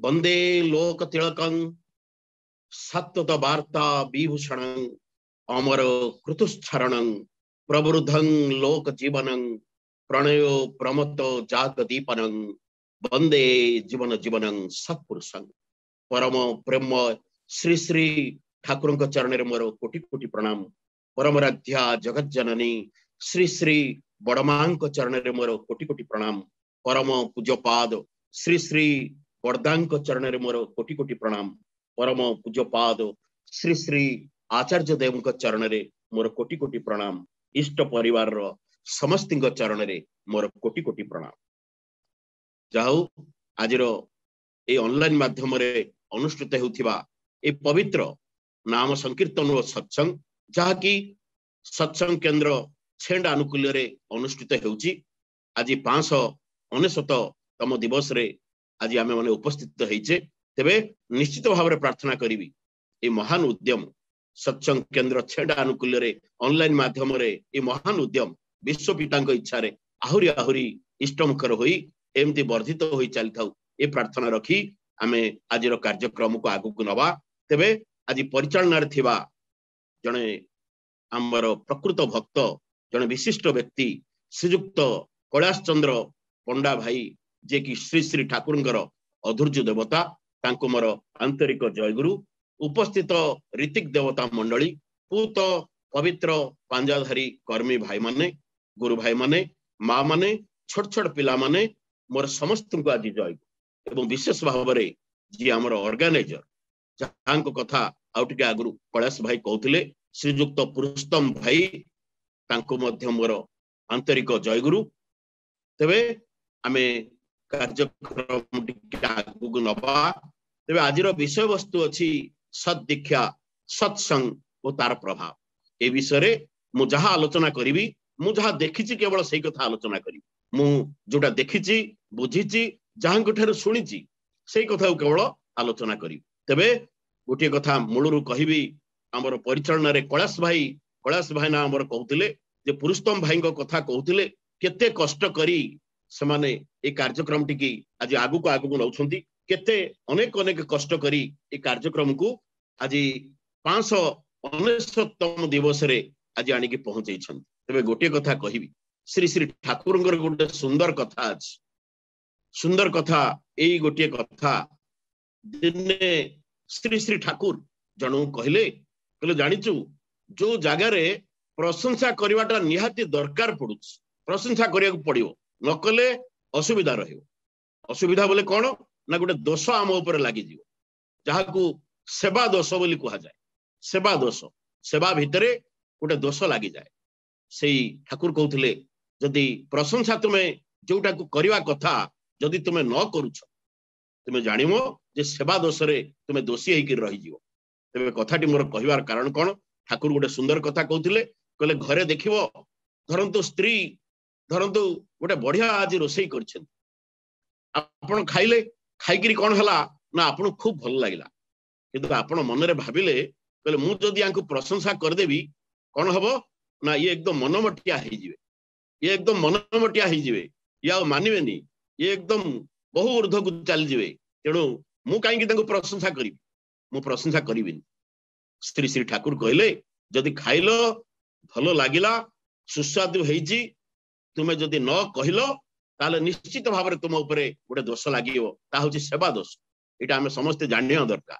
ବନ୍ଦେ ଲୋକ ତିଳକଂ ସତ୍ୟତ ବାର୍ତ୍ତା ବିଭୂଷଣଂ ଅମର କୃତୁଶ୍ଚରଣଂ ପ୍ରବୃଦ୍ଧଂ ଲୋକ ଜୀବନଂ ପ୍ରଣୟ ପ୍ରମତ୍ତ ଜାଗ ଦୀପନଂ ବନ୍ଦେ ଜୀବନ ଜୀବନଂ ସତ୍ପୁରୁଷଂ। ପରମ ପ୍ରେମ ଶ୍ରୀ ଶ୍ରୀ ଠାକୁରଙ୍କ ଚରଣରେ ମୋର କୋଟି କୋଟି ପ୍ରଣାମ। ପରମରାଧ୍ୟା ଜଗତ ଜନନୀ ଶ୍ରୀ ଶ୍ରୀ ବଡମାଙ୍କ ଚରଣରେ ମୋର କୋଟି କୋଟି ପ୍ରଣାମ। ପରମ ପୂଜ୍ୟପାଦ ଶ୍ରୀ ଶ୍ରୀ ବଡଦାଙ୍କ ଚରଣରେ ମୋର କୋଟି କୋଟି ପ୍ରଣାମ। ପରମ ପୂଜ୍ୟପାଦ ଶ୍ରୀ ଶ୍ରୀ ଆଚାର୍ଯ୍ୟ ଦେବଙ୍କ ଚରଣରେ ମୋର କୋଟି କୋଟି ପ୍ରଣାମ। ଇଷ୍ଟ ପରିବାରର ସମସ୍ତିଙ୍କ ଚରଣରେ ମୋର କୋଟି କୋଟି ପ୍ରଣାମ। ଯାହା ହଉ, ଆଜିର ଏଇ ଅନଲାଇନ ମାଧ୍ୟମରେ ଅନୁଷ୍ଠିତ ହେଉଥିବା ଏ ପବିତ୍ର ନାମ ସଂକୀର୍ତ୍ତନ ଓ ସତ୍ସଙ୍ଗ, ଯାହାକି ସତ୍ସଙ୍ଗ କେନ୍ଦ୍ର ଛେଣ୍ଡ ଆନୁକୂଲ୍ୟରେ ଅନୁଷ୍ଠିତ ହେଉଛି, ଆଜି 599ତମ ଦିବସରେ ଆଜି ଆମେ ମାନେ ଉପସ୍ଥିତ ହେଇଛେ। ତେବେ ନିଶ୍ଚିତ ଭାବରେ ପ୍ରାର୍ଥନା କରିବି, ଏ ମହାନ ଉଦ୍ୟମ ସତ୍ସଙ୍ଗ କେନ୍ଦ୍ର ଛେଣ୍ଡ ଆନୁକୂଲ୍ୟରେ ଅନଲାଇନ ମାଧ୍ୟମରେ ଏ ମହାନ ଉଦ୍ୟମ ବିଶ୍ୱପିତାଙ୍କ ଇଚ୍ଛାରେ ଆହୁରି ଆହୁରି ଇଷ୍ଟମୁଖର ହୋଇ ଏମିତି ବର୍ଦ୍ଧିତ ହୋଇ ଚାଲିଥାଉ, ଏ ପ୍ରାର୍ଥନା ରଖି ଆମେ ଆଜିର କାର୍ଯ୍ୟକ୍ରମକୁ ଆଗକୁ ନବା। ତେବେ ଆଜି ପରିଚାଳନାରେ ଥିବା ଜଣେ ଆମର ପ୍ରକୃତ ଭକ୍ତ, ଜଣେ ବିଶିଷ୍ଟ ବ୍ୟକ୍ତି, ଶ୍ରୀଯୁକ୍ତ କୈଳାସ ଚନ୍ଦ୍ର ପଣ୍ଡା ଭାଇ, ଯିଏକି ଶ୍ରୀ ଶ୍ରୀ ଠାକୁରଙ୍କର ଅଧୁର୍ଯ୍ୟ ଦେବତା, ତାଙ୍କୁ ମୋର ଆନ୍ତରିକ ଜୟଗୁରୁ। ଉପସ୍ଥିତ ରୀତିକ ଦେବତା ମଣ୍ଡଳୀ, ପୂତ ପବିତ୍ର ପାଞ୍ଜାଧାରୀ କର୍ମୀ ଭାଇମାନେ, ଗୁରୁ ଭାଇମାନେ, ମା ମାନେ, ଛୋଟ ଛୋଟ ପିଲାମାନେ, ମୋର ସମସ୍ତଙ୍କୁ ଆଜି ଜୟଗୁରୁ। ଏବଂ ବିଶେଷ ଭାବରେ ଯିଏ ଆମର ଅର୍ଗାନାଇଜର, ଯାହାଙ୍କ କଥା ଆଉ ଟିକେ ଆଗରୁ କୈଳାସ ଭାଇ କହୁଥିଲେ, ଶ୍ରୀଯୁକ୍ତ ପୁରୁଷୋତ୍ତମ ଭାଇ, ତାଙ୍କୁ ମଧ୍ୟ ମୋର ଆନ୍ତରିକ ଜୟଗୁରୁ। ତେବେ ଆମେ କାର୍ଯ୍ୟକ୍ରମ ଟିକେ ଆଗକୁ ନବା। ତେବେ ଆଜିର ବିଷୟବସ୍ତୁ ଅଛି ସଦୀକ୍ଷା, ସତ୍ସଙ୍ଗ ଓ ତାର ପ୍ରଭାବ। ଏ ବିଷୟରେ ମୁଁ ଯାହା ଆଲୋଚନା କରିବି, ମୁଁ ଯାହା ଦେଖିଛି କେବଳ ସେଇ କଥା ଆଲୋଚନା କରିବି। ମୁଁ ଯୋଉଟା ଦେଖିଛି, ବୁଝିଛି, ଯାହାଙ୍କ ଠାରୁ ଶୁଣିଛି, ସେଇ କଥାକୁ କେବଳ ଆଲୋଚନା କରିବି। ତେବେ ଗୋଟିଏ କଥା ମୂଳରୁ କହିବି, ଆମର ପରିଚାଳନାରେ କୈଳାସ ଭାଇନା ଆମର କହୁଥିଲେ ଯେ ପୁରୁଷୋତ୍ତମ ଭାଇଙ୍କ କଥା କହୁଥିଲେ, କେତେ କଷ୍ଟ କରି ସେମାନେ ଏଇ କାର୍ଯ୍ୟକ୍ରମଟିକି ଆଜି ଆଗକୁ ଆଗକୁ ନଉଛନ୍ତି, କେତେ ଅନେକ ଅନେକ କଷ୍ଟ କରି ଏଇ କାର୍ଯ୍ୟକ୍ରମକୁ ଆଜି 599ତମ ଦିବସରେ ଆଜି ଆଣିକି ପହଞ୍ଚେଇଛନ୍ତି। ତେବେ ଗୋଟିଏ କଥା କହିବି, ଶ୍ରୀ ଶ୍ରୀ ଠାକୁରଙ୍କର ଗୋଟେ ସୁନ୍ଦର କଥା ଅଛି। ସୁନ୍ଦର କଥା ଏଇ ଗୋଟିଏ କଥା, ଦିନେ ଶ୍ରୀ ଶ୍ରୀ ଠାକୁର ଜଣକୁ କହିଲେ, କହିଲେ ଜାଣିଛୁ, ଯୋଉ ଜାଗାରେ ପ୍ରଶଂସା କରିବାଟା ନିହାତି ଦରକାର ପଡୁଛି, ପ୍ରଶଂସା କରିବାକୁ ପଡିବ, ନ କଲେ ଅସୁବିଧା ରହିବ। ଅସୁବିଧା ବୋଲେ କଣ ନା ଗୋଟେ ଦୋଷ ଆମ ଉପରେ ଲାଗିଯିବ, ଯାହାକୁ ସେବା ଦୋଷ ବୋଲି କୁହାଯାଏ। ସେବା ଦୋଷ, ସେବା ଭିତରେ ଗୋଟେ ଦୋଷ ଲାଗିଯାଏ। ସେଇ ଠାକୁର କହୁଥିଲେ, ଯଦି ପ୍ରଶଂସା ତୁମେ ଯୋଉଟାକୁ କରିବା କଥା ଯଦି ତୁମେ ନ କରୁଛ, ତୁମେ ଜାଣିବ ଯେ ସେବା ଦୋଷରେ ତୁମେ ଦୋଷୀ ହେଇକି ରହିଯିବ। ତେବେ କଥାଟି ମୋର କହିବାର କାରଣ କଣ, ଠାକୁର ଗୋଟେ ସୁନ୍ଦର କଥା କହୁଥିଲେ, କହିଲେ ଘରେ ଦେଖିବ, ଧରନ୍ତୁ ସ୍ତ୍ରୀ, ଧରନ୍ତୁ ଗୋଟେ ବଢିଆ ଆଜି ରୋଷେଇ କରିଛନ୍ତି, ଆପଣ ଖାଇଲେ, ଖାଇକିରି କଣ ହେଲା ନା ଆପଣଙ୍କୁ ଖୁବ ଭଲ ଲାଗିଲା, କିନ୍ତୁ ଆପଣ ମନରେ ଭାବିଲେ, କହିଲେ ମୁଁ ଯଦି ୟାଙ୍କୁ ପ୍ରଶଂସା କରିଦେବି କଣ ହବ ନା ଇଏ ଏକଦମ ମନମଟିଆ ହେଇଯିବେ, ଇଏ ଏକଦମ ମନମଟିଆ ହେଇଯିବେ, ଇଏ ଆଉ ମାନିବେନି, ଇଏ ଏକଦମ ବହୁ ଉର୍ଦ୍ଧ୍ୱକୁ ଚାଲିଯିବେ, ତେଣୁ ମୁଁ କାହିଁକି ତାଙ୍କୁ ପ୍ରଶଂସା କରିବି, ମୁଁ ପ୍ରଶଂସା କରିବିନି। ଶ୍ରୀ ଶ୍ରୀ ଠାକୁର କହିଲେ, ଯଦି ଖାଇଲ ଭଲ ଲାଗିଲା, ସୁସ୍ୱାଦୁ ହେଇଛି, ତୁମେ ଯଦି ନ କହିଲ ତାହେଲେ ନିଶ୍ଚିତ ଭାବରେ ତୁମ ଉପରେ ଗୋଟେ ଦୋଷ ଲାଗିବ, ତା ହଉଛି ସେବା ଦୋଷ। ଏଇଟା ଆମେ ସମସ୍ତେ ଜାଣିବା ଦରକାର।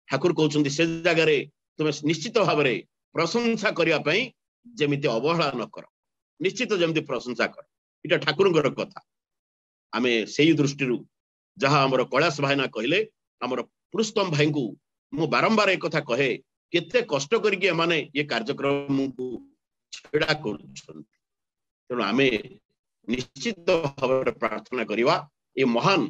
ଠାକୁର କହୁଛନ୍ତି ସେ ଜାଗାରେ ତୁମେ ନିଶ୍ଚିତ ଭାବରେ ପ୍ରଶଂସା କରିବା ପାଇଁ ଯେମିତି ଅବହେଳା ନ କର, ନିଶ୍ଚିତ ଯେମିତି ପ୍ରଶଂସା କର। ଏଇଟା ଠାକୁରଙ୍କର କଥା। ଆମେ ସେଇ ଦୃଷ୍ଟିରୁ ଯାହା ଆମର କୈଳାସ ଭାଇନା କହିଲେ, ଆମର ପୁରୁଷୋତ୍ତମ ଭାଇଙ୍କୁ ମୁଁ ବାରମ୍ବାର ଏ କଥା କହେ, କେତେ କଷ୍ଟ କରିକି ଏମାନେ ଏ କାର୍ଯ୍ୟକ୍ରମକୁ ଛିଡ଼ା କରୁଛନ୍ତି। ତେଣୁ ଆମେ ନିଶ୍ଚିତ ଭାବରେ ପ୍ରାର୍ଥନା କରିବା, ଏ ମହାନ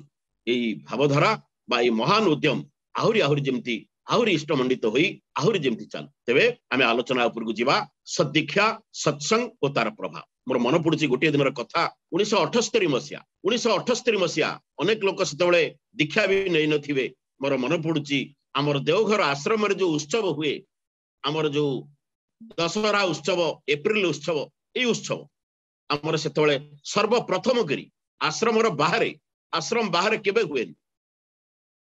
ଏଇ ଭାବଧାରା ବା ଏଇ ମହାନ ଉଦ୍ୟମ ଆହୁରି ଆହୁରି ଯେମିତି ଆହୁରି ଇଷ୍ଟମଣ୍ଡିତ ହୋଇ ଆହୁରି ଯେମିତି ଚାଲୁ। ତେବେ ଆମେ ଆଲୋଚନା ଉପରକୁ ଯିବା, ସଦୀକ୍ଷା, ସତ୍ସଙ୍ଗ ଓ ତାର ପ୍ରଭାବ। ମୋର ମନେ ପଡୁଛି ଗୋଟିଏ ଦିନର କଥା, 1978 ମସିହା, 1978 ମସିହା, ଅନେକ ଲୋକ ସେତେବେଳେ ଦୀକ୍ଷା ବି ନେଇନଥିବେ। ମୋର ମନେ ପଡୁଛି ଆମର ଦେଓଘର ଆଶ୍ରମରେ ଯୋଉ ଉତ୍ସବ ହୁଏ, ଆମର ଯୋଉ ଦଶହରା ଉତ୍ସବ, ଏପ୍ରିଲ ଉତ୍ସବ, ଏଇ ଉତ୍ସବ ଆମର ସେତେବେଳେ ସର୍ବପ୍ରଥମ କରି ଆଶ୍ରମର ବାହାରେ, ଆଶ୍ରମ ବାହାରେ କେବେ ହୁଏନି,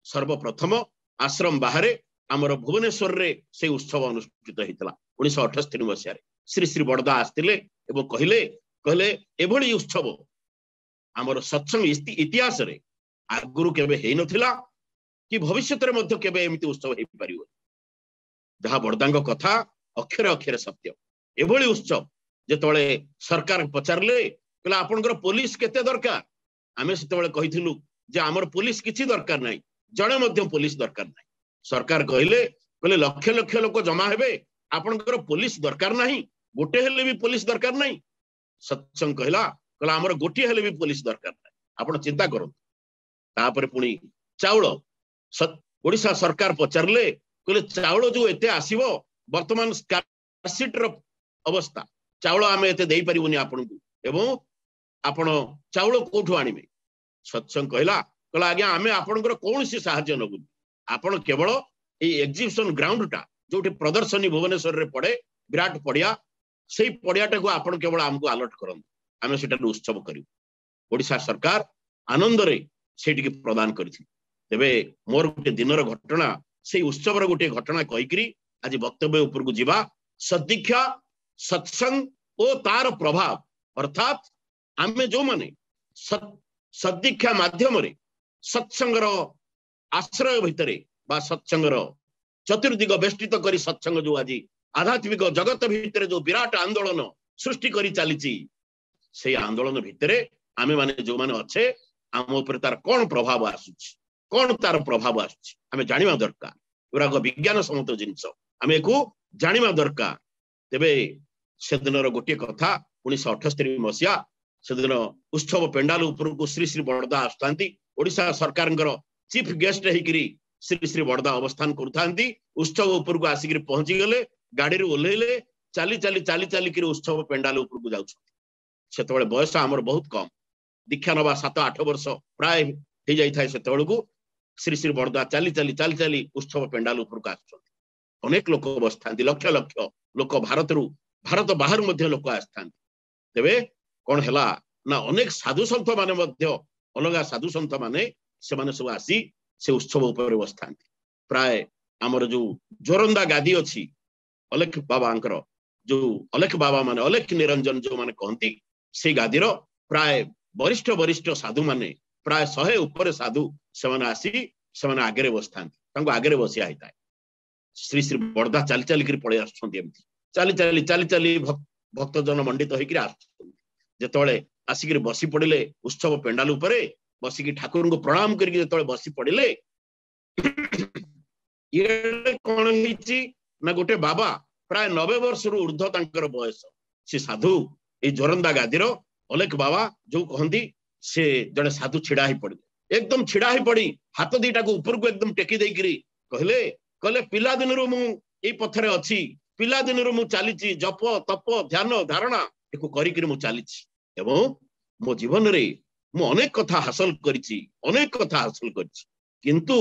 ସର୍ବପ୍ରଥମ ଆଶ୍ରମ ବାହାରେ ଆମର ଭୁବନେଶ୍ୱରରେ ସେଇ ଉତ୍ସବ ଅନୁଷ୍ଠିତ ହେଇଥିଲା 1978 ମସିହାରେ। ଶ୍ରୀ ଶ୍ରୀ ବଡଦା ଆସିଥିଲେ ଏବଂ କହିଲେ କହିଲେ ଏଭଳି ଉତ୍ସବ ଆମର ସତ୍ସଙ୍ଗ ଇତିହାସରେ ଆଗରୁ କେବେ ହେଇନଥିଲା କି ଭବିଷ୍ୟତରେ ମଧ୍ୟ କେବେ ଏମିତି ଉତ୍ସବ ହେଇପାରିବ। ଯାହା ବଡଦାଙ୍କ କଥା ଅକ୍ଷରେ ଅକ୍ଷରେ ସତ୍ୟ। ଏଭଳି ଉତ୍ସବ ଯେତେବେଳେ ସରକାର ପଚାରିଲେ, କହିଲେ ଆପଣଙ୍କର ପୋଲିସ କେତେ ଦରକାର? ଆମେ ସେତେବେଳେ କହିଥିଲୁ ଯେ ଆମର ପୋଲିସ କିଛି ଦରକାର ନାହିଁ, ଜଣେ ମଧ୍ୟ ପୋଲିସ ଦରକାର ନାହିଁ। ସରକାର କହିଲେ, କହିଲେ ଲକ୍ଷ ଲକ୍ଷ ଲୋକ ଜମା ହେବେ, ଆପଣଙ୍କର ପୋଲିସ ଦରକାର ନାହିଁ, ଗୋଟେ ହେଲେ ବି ପୋଲିସ ଦରକାର ନାହିଁ। ସତ୍ସଙ୍ଗ କହିଲା, କହିଲା ଆମର ଗୋଟିଏ ହେଲେ ବି ପୋଲିସ ଦରକାର ନାହିଁ, ଆପଣ ଚିନ୍ତା କରନ୍ତୁ। ତାପରେ ପୁଣି ଚାଉଳ, ଓଡିଶା ସରକାର ପଚାରିଲେ, କହିଲେ ଚାଉଳ ଯୋଉ ଏତେ ଆସିବ, ବର୍ତ୍ତମାନ ସ୍କାରସିଟିର ଅବସ୍ଥା, ଚାଉଳ ଆମେ ଏତେ ଦେଇପାରିବୁନି ଆପଣଙ୍କୁ, ଏବଂ ଆପଣ ଚାଉଳ କୋଉଠୁ ଆଣିବେ? ସତ୍ସଙ୍ଗ କହିଲା, କହିଲା ଆଜ୍ଞା ଆମେ ଆପଣଙ୍କର କୌଣସି ସାହାଯ୍ୟ ନବୁନି, ଆପଣ କେବଳ ଏଇ ଏକ୍ଜିବିସନ ଗ୍ରାଉଣ୍ଡଟା ଯୋଉଠି ପ୍ରଦର୍ଶନୀ ଭୁବନେଶ୍ୱରରେ ପଡେ, ବିରାଟ ପଡିଆ, ସେଇ ପଡିଆଟାକୁ ଆପଣ କେବଳ ଆମକୁ ଆଲଟ କରନ୍ତୁ, ଆମେ ସେଟାରୁ ଉତ୍ସବ କରିବୁ। ଓଡିଶା ସରକାର ଆନନ୍ଦରେ ସେଇଠିକି ପ୍ରଦାନ କରିଥିଲେ। ତେବେ ମୋର ଗୋଟେ ଦିନର ଘଟଣା, ସେଇ ଉତ୍ସବର ଗୋଟିଏ ଘଟଣା କହିକିରି ଆଜି ବକ୍ତବ୍ୟ ଉପରକୁ ଯିବା। ସଦୀକ୍ଷା, ସତ୍ସଙ୍ଗ ଓ ତାର ପ୍ରଭାବ, ଅର୍ଥାତ୍ ଆମେ ଯୋଉମାନେ ସଦୀକ୍ଷା ମାଧ୍ୟମରେ ସତ୍ସଙ୍ଗର ଆଶ୍ରୟ ଭିତରେ ବା ସତ୍ସଙ୍ଗର ଚତୁର୍ଦିଗ ବେଷ୍ଟିତ କରି ସତ୍ସଙ୍ଗ ଯୋଉ ଆଜି ଆଧ୍ୟାତ୍ମିକ ଜଗତ ଭିତରେ ଯୋଉ ବିରାଟ ଆନ୍ଦୋଳନ ସୃଷ୍ଟି କରି ଚାଲିଛି, ସେଇ ଆନ୍ଦୋଳନ ଭିତରେ ଆମେ ମାନେ ଯୋଉମାନେ ଅଛେ, ଆମ ଉପରେ ତାର କଣ ପ୍ରଭାବ ଆସୁଛି, କଣ ତାର ପ୍ରଭାବ ଆସୁଛି ଆମେ ଜାଣିବା ଦରକାର। ଏଗୁଡ଼ାକ ବିଜ୍ଞାନ ସମ୍ମତ ଜିନିଷ, ଆମେ ଏକୁ ଜାଣିବା ଦରକାର। ତେବେ ସେଦିନର ଗୋଟିଏ କଥା, 1978 ମସିହା ସେଦିନ ଉତ୍ସବ ପେଣ୍ଡାଲ ଉପରକୁ ଶ୍ରୀ ଶ୍ରୀ ବଡଦା ଆସୁଥାନ୍ତି। ଓଡିଶା ସରକାରଙ୍କର ଚିଫ ଗେଷ୍ଟ ହେଇକିରି ଶ୍ରୀ ଶ୍ରୀ ବଡଦା ଅବସ୍ଥାନ କରୁଥାନ୍ତି। ଉତ୍ସବ ଉପରକୁ ଆସିକିରି ପହଞ୍ଚିଗଲେ, ଗାଡିରୁ ଓହ୍ଲେଇଲେ, ଚାଲି ଚାଲି ଚାଲି ଚାଲିକିରି ଉତ୍ସବ ପେଣ୍ଡାଲ ଉପରକୁ ଯାଉଛନ୍ତି। ସେତେବେଳେ ବୟସ ଆମର ବହୁତ କମ, ଦୀକ୍ଷା ନବା 7-8 ବର୍ଷ ପ୍ରାୟ ହେଇଯାଇଥାଏ ସେତେବେଳକୁ। ଶ୍ରୀ ଶ୍ରୀ ବଡଦା ଚାଲି ଚାଲି ଚାଲି ଚାଲି ଉତ୍ସବ ପେଣ୍ଡାଲ ଉପରକୁ ଆସୁଛନ୍ତି। ଅନେକ ଲୋକ ବସିଥାନ୍ତି, ଲକ୍ଷ ଲକ୍ଷ ଲୋକ, ଭାରତରୁ ଭାରତ ବାହାରୁ ମଧ୍ୟ ଲୋକ ଆସିଥାନ୍ତି। ତେବେ କଣ ହେଲା ନା, ଅନେକ ସାଧୁ ସନ୍ଥ ମାନେ ମଧ୍ୟ, ଅଲଗା ସାଧୁ ସନ୍ଥ ମାନେ ସେମାନେ ସବୁ ଆସି ସେ ଉତ୍ସବ ଉପରେ ବସିଥାନ୍ତି। ପ୍ରାୟ ଆମର ଯୋଉ ଜୋରନ୍ଦା ଗାଦି ଅଛି, ଅଲେଖ ବାବାଙ୍କର ଯୋଉ ଅଲେଖ ବାବା ମାନେ, ଅଲେଖ ନିରଞ୍ଜନ ଯୋଉମାନେ କହନ୍ତି, ସେଇ ଗାଦିର ପ୍ରାୟ ବରିଷ୍ଠ ବରିଷ୍ଠ ସାଧୁ ମାନେ, ପ୍ରାୟ 100 ଉପରେ ସାଧୁ ସେମାନେ ଆସି ସେମାନେ ଆଗରେ ବସିଥାନ୍ତି। ତାଙ୍କୁ ଆଗରେ ବସିଆ ହେଇଥାଏ। ଶ୍ରୀ ଶ୍ରୀ ବଡଦା ଚାଲି ଚାଲିକିରି ପଳେଇ ଆସୁଛନ୍ତି, ଏମିତି ଚାଲି ଚାଲି ଚାଲି ଚାଲି ଭକ୍ତଜନ ମଣ୍ଡିତ ହେଇକିରି ଆସୁଛନ୍ତି। ଯେତେବେଳେ ଆସିକିରି ବସି ପଡିଲେ ଉତ୍ସବ ପେଣ୍ଡାଲ ଉପରେ, ବସିକି ଠାକୁରଙ୍କୁ ପ୍ରଣାମ କରିକି ଯେତେବେଳେ ବସି ପଡିଲେ, ଇଏ କଣ ହେଇଛି ନା, ଗୋଟେ ବାବା ପ୍ରାୟ 90 ବର୍ଷରୁ ଉର୍ଦ୍ଧ୍ୱ ତାଙ୍କର ବୟସ, ସେ ସାଧୁ ଏଇ ଜୋରନ୍ଦା ଗାଦିର ଅଲେଖ ବାବା ଯୋଉ କହନ୍ତି, ସେ ଜଣେ ସାଧୁ ଛିଡା ହେଇ ପଡିଲେ। ଏକଦମ ଛିଡା ହେଇ ପଡି ହାତ ଦିଟାକୁ ଉପରକୁ ଏକଦମ ଟେକି ଦେଇକିରି କହିଲେ, କହିଲେ ପିଲାଦିନରୁ ମୁଁ ଏଇ ପଥରେ ଅଛି, ପିଲାଦିନରୁ ମୁଁ ଚାଲିଛି, ଜପ ତପ ଧ୍ୟାନ ଧାରଣା ଏକୁ କରିକିରି ମୁଁ ଚାଲିଛି, ଏବଂ ମୋ ଜୀବନରେ ମୁଁ ଅନେକ କଥା ହାସଲ କରିଛି, ଅନେକ କଥା ହାସଲ କରିଛି, କିନ୍ତୁ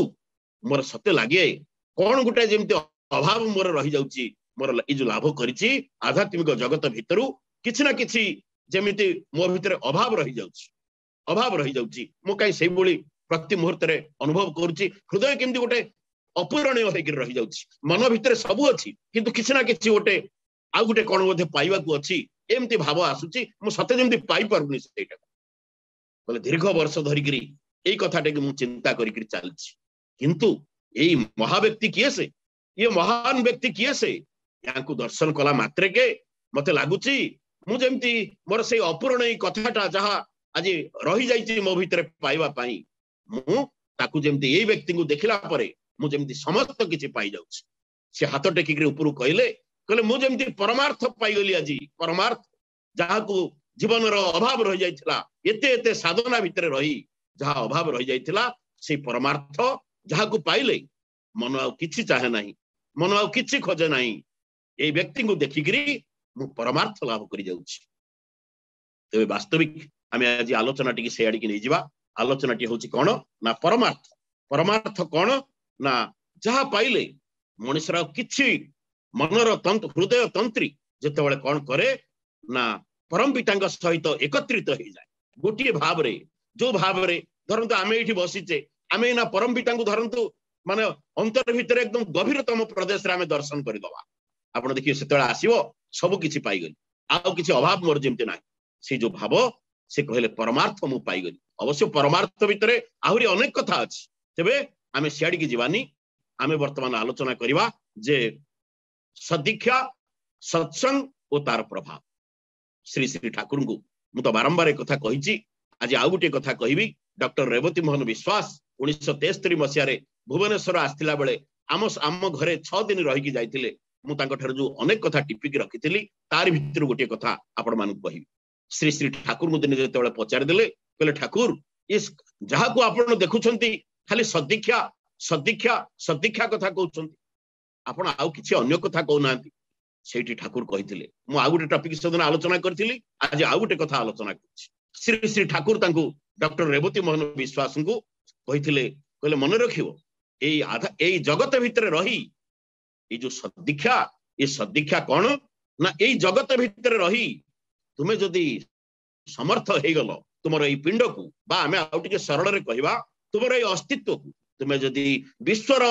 ମୋର ସତେ ଲାଗେ କଣ ଗୋଟେ ଯେମିତି ଅଭାବ ମୋର ରହିଯାଉଛି। ମୋର ଏଇ ଯୋଉ ଲାଭ କରିଛି ଆଧ୍ୟାତ୍ମିକ ଜଗତ ଭିତରୁ କିଛି ନା କିଛି ଯେମିତି ମୋ ଭିତରେ ଅଭାବ ରହିଯାଉଛି, ଅଭାବ ରହିଯାଉଛି। ମୁଁ କାହିଁ ସେଇଭଳି ପ୍ରତି ମୁହୂର୍ତ୍ତରେ ଅନୁଭବ କରୁଛି, ହୃଦୟ କେମିତି ଗୋଟେ ଅପୂରଣୀୟ ହେଇକିରି ରହିଯାଉଛି। ମନ ଭିତରେ ସବୁ ଅଛି, କିନ୍ତୁ କିଛି ନା କିଛି ଗୋଟେ ଆଉ ଗୋଟେ କଣ ମଧ୍ୟ ପାଇବାକୁ ଅଛି, ଏମିତି ଭାବ ଆସୁଛି। ମୁଁ ସତେ ଯେମିତି ପାଇପାରୁନି ସେଇଟାକୁ। ବୋଲେ ଦୀର୍ଘ ବର୍ଷ ଧରିକିରି ଏଇ କଥାଟାକୁ ମୁଁ ଚିନ୍ତା କରିକିରି ଚାଲିଛି, କିନ୍ତୁ ଏଇ ମହାବ୍ୟକ୍ତି କିଏ ସେ, ଇଏ ମହାନ ବ୍ୟକ୍ତି କିଏ ସେ, ୟାଙ୍କୁ ଦର୍ଶନ କଲା ମାତ୍ରକେ ମତେ ଲାଗୁଛି ମୁଁ ଯେମିତି ମୋର ସେଇ ଅପୂରଣ ଏଇ କଥାଟା ଯାହା ଆଜି ରହିଯାଇଛି ମୋ ଭିତରେ ପାଇବା ପାଇଁ, ମୁଁ ତାକୁ ଯେମିତି ଏଇ ବ୍ୟକ୍ତିଙ୍କୁ ଦେଖିଲା ପରେ ମୁଁ ଯେମିତି ସମସ୍ତ କିଛି ପାଇଯାଉଛି। ସେ ହାତ ଟେକିକିରି ଉପରକୁ କହିଲେ, କହିଲେ ମୁଁ ଯେମିତି ପରମାର୍ଥ ପାଇଗଲି ଆଜି, ପରମାର୍ଥ ଯାହାକୁ ଜୀବନର ଅଭାବ ରହିଯାଇଥିଲା, ଏତେ ଏତେ ସାଧନା ଭିତରେ ରହି ଯାହା ଅଭାବ ରହିଯାଇଥିଲା, ସେଇ ପରମାର୍ଥ ଯାହାକୁ ପାଇଲେ ମନ ଆଉ କିଛି ଚାହେଁ ନାହିଁ, ମନ ଆଉ କିଛି ଖୋଜେ ନାହିଁ। ଏଇ ବ୍ୟକ୍ତିଙ୍କୁ ଦେଖିକିରି ମୁଁ ପରମାର୍ଥ ଲାଭ କରି ଯାଉଛି। ତେବେ ବାସ୍ତବିକ ଆମେ ଆଜି ଆଲୋଚନା ଟିକେ ସେଇଆଡ଼ିକି ନେଇଯିବା। ଆଲୋଚନାଟି ହଉଛି କଣ ନା ପରମାର୍ଥ। ପରମାର୍ଥ କଣ ନା ଯାହା ପାଇଲେ ମଣିଷର ଆଉ କିଛି ମନର ହୃଦୟ ତନ୍ତ୍ରୀ ଯେତେବେଳେ କଣ କରେ ନା ପରମ ପିତାଙ୍କ ସହିତ ଏକତ୍ରିତ ହେଇଯାଏ ଗୋଟିଏ ଭାବରେ। ଯୋଉ ଭାବରେ ଧରନ୍ତୁ ଆମେ ଏଇଠି ବସିଛେ, ଆମେ ଏଇନା ପରମ ପିତାଙ୍କୁ ଧରନ୍ତୁ, ମାନେ ଅନ୍ତର ଭିତରେ ଏକଦମ ଗଭୀରତମ ପ୍ରଦେଶରେ ଆମେ ଦର୍ଶନ କରିଦବା। ଆପଣ ଦେଖିବେ ସେତେବେଳେ ଆସିବ ସବୁ କିଛି ପାଇଗଲି, ଆଉ କିଛି ଅଭାବ ମୋର ଯେମିତି ନାହିଁ। ସେଇ ଯୋଉ ଭାବ, ସେ କହିଲେ ପରମାର୍ଥ ମୁଁ ପାଇଗଲି। ଅବଶ୍ୟ ପରମାର୍ଥ ଭିତରେ ଆହୁରି ଅନେକ କଥା ଅଛି, ତେବେ ଆମେ ସିଆଡ଼ିକି ଯିବାନି। ଆମେ ବର୍ତ୍ତମାନ ଆଲୋଚନା କରିବା ଯେ ସଦୀକ୍ଷା, ସତ୍ସଙ୍ଗ ଓ ତାର ପ୍ରଭାବ। ଶ୍ରୀ ଶ୍ରୀ ଠାକୁରଙ୍କୁ ମୁଁ ତ ବାରମ୍ବାର କଥା କହିଛି, ଆଜି ଆଉ ଗୋଟିଏ କଥା କହିବି। ଡକ୍ଟର ରେବତୀ ମୋହନ ବିଶ୍ୱାସ 1973 ମସିହାରେ ଭୁବନେଶ୍ୱର ଆସିଥିଲା ବେଳେ ଆମ ଘରେ 6 ଦିନ ରହିକି ଯାଇଥିଲେ। ମୁଁ ତାଙ୍କଠାରୁ ଯୋଉ ଅନେକ କଥା ଟିପିକି ରଖିଥିଲି, ତାରି ଭିତରୁ ଗୋଟିଏ କଥା ଆପଣମାନଙ୍କୁ କହିବି। ଶ୍ରୀ ଶ୍ରୀ ଠାକୁରଙ୍କୁ ଦିନେ ଯେତେବେଳେ ପଚାରିଦେଲେ, କହିଲେ ଠାକୁର, ଏ ଯାହାକୁ ଆପଣ ଦେଖୁଛନ୍ତି ଖାଲି ସଦୀକ୍ଷା ସଦୀକ୍ଷା ସଦୀକ୍ଷା କଥା କହୁଛନ୍ତି, ଆପଣ ଆଉ କିଛି ଅନ୍ୟ କଥା କହୁନାହାନ୍ତି। ସେଇଠି ଠାକୁର କହିଥିଲେ, ମୁଁ ଆଉ ଗୋଟେ ଟପିକ ସେଦିନ ଆଲୋଚନା କରିଥିଲି, ଆଜି ଆଉ ଗୋଟେ କଥା ଆଲୋଚନା କରୁଛି। ଶ୍ରୀ ଶ୍ରୀ ଠାକୁର ତାଙ୍କୁ ଡକ୍ଟର ରେବତୀ ମୋହନ ବିଶ୍ୱାସଙ୍କୁ କହିଥିଲେ, କହିଲେ ମନେ ରଖିବ, ଏଇ ଆଧା ଏଇ ଜଗତ ଭିତରେ ରହି ଏଇ ଯୋଉ ସଦୀକ୍ଷା, ଏ ସଦୀକ୍ଷା କଣ ନା ଏଇ ଜଗତ ଭିତରେ ରହି ତୁମେ ଯଦି ସମର୍ଥ ହେଇଗଲ ତୁମର ଏଇ ପିଣ୍ଡକୁ, ବା ଆମେ ଆଉ ଟିକେ ସରଳରେ କହିବା ତୁମର ଏଇ ଅସ୍ତିତ୍ୱକୁ, ତୁମେ ଯଦି ବିଶ୍ୱର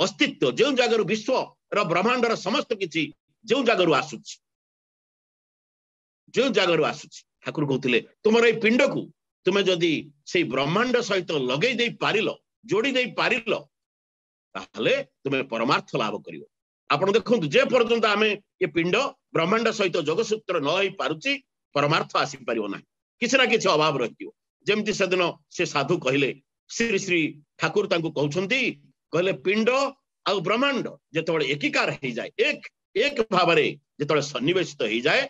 ଅସ୍ତିତ୍ୱ, ଯେଉଁ ଜାଗାରୁ ବିଶ୍ୱର ବ୍ରହ୍ମାଣ୍ଡର ସମସ୍ତ କିଛି ଯେଉଁ ଜାଗାରୁ ଆସୁଛି, ଯେଉଁ ଜାଗାରୁ ଆସୁଛି, ଠାକୁର କହୁଥିଲେ ତୁମର ଏଇ ପିଣ୍ଡକୁ ତୁମେ ଯଦି ସେଇ ବ୍ରହ୍ମାଣ୍ଡ ସହିତ ଲଗେଇ ଦେଇ ପାରିଲ, ଯୋଡି ଦେଇ ପାରିଲ, ତାହେଲେ ତୁମେ ପରମାର୍ଥ ଲାଭ କରିବ। ଆପଣ ଦେଖନ୍ତୁ, ଯେ ପର୍ଯ୍ୟନ୍ତ ଆମେ ଏ ପିଣ୍ଡ ବ୍ରହ୍ମାଣ୍ଡ ସହିତ ଯୋଗସୂତ୍ର ନ ହେଇ ପାରୁଛି, ପରମାର୍ଥ ଆସିପାରିବ ନାହିଁ, କିଛି ନା କିଛି ଅଭାବ ରହିଯିବ। ଯେମିତି ସେଦିନ ସେ ସାଧୁ କହିଲେ, ଶ୍ରୀ ଶ୍ରୀ ଠାକୁର ତାଙ୍କୁ କହୁଛନ୍ତି, କହିଲେ ପିଣ୍ଡ ଆଉ ବ୍ରହ୍ମାଣ୍ଡ ଯେତେବେଳେ ଏକୀକାର ହେଇଯାଏ, ଏକ ଏକ ଭାବରେ ଯେତେବେଳେ ସନ୍ନିବେଶିତ ହେଇଯାଏ,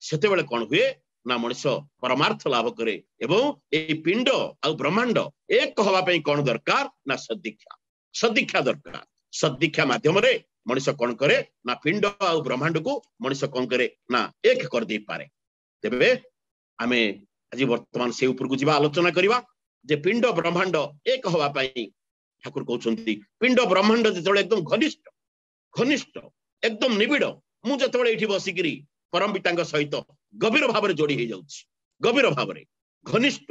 ସେତେବେଳେ କଣ ହୁଏ ନା ମଣିଷ ପରମାର୍ଥ ଲାଭ କରେ। ଏବଂ ଏଇ ପିଣ୍ଡ ଆଉ ବ୍ରହ୍ମାଣ୍ଡ ଏକ ହବା ପାଇଁ କଣ ଦରକାର ନା ସଦୀକ୍ଷା, ସଦୀକ୍ଷା ଦରକାର। ସଦୀକ୍ଷା ମାଧ୍ୟମରେ ମଣିଷ କଣ କରେ ନା ପିଣ୍ଡ ଆଉ ବ୍ରହ୍ମାଣ୍ଡକୁ ମଣିଷ କଣ କରେ ନା ଏକ କରିଦେଇପାରେ। ତେବେ ଆମେ ଆଜି ବର୍ତ୍ତମାନ ସେ ଉପରକୁ ଯିବା, ଆଲୋଚନା କରିବା ଯେ ପିଣ୍ଡ ବ୍ରହ୍ମାଣ୍ଡ ଏକ ହବା ପାଇଁ ଠାକୁର କହୁଛନ୍ତି ପିଣ୍ଡ ବ୍ରହ୍ମାଣ୍ଡ ଯେତେବେଳେ ଏକଦମ ଘନିଷ୍ଠ, ଘନିଷ୍ଠ ଏକଦମ ନିବିଡ଼, ମୁଁ ଯେତେବେଳେ ଏଇଠି ବସିକିରି ପରମ ପିତାଙ୍କ ସହିତ ଗଭୀର ଭାବରେ ଯୋଡି ହେଇଯାଉଛି, ଗଭୀର ଭାବରେ ଘନିଷ୍ଠ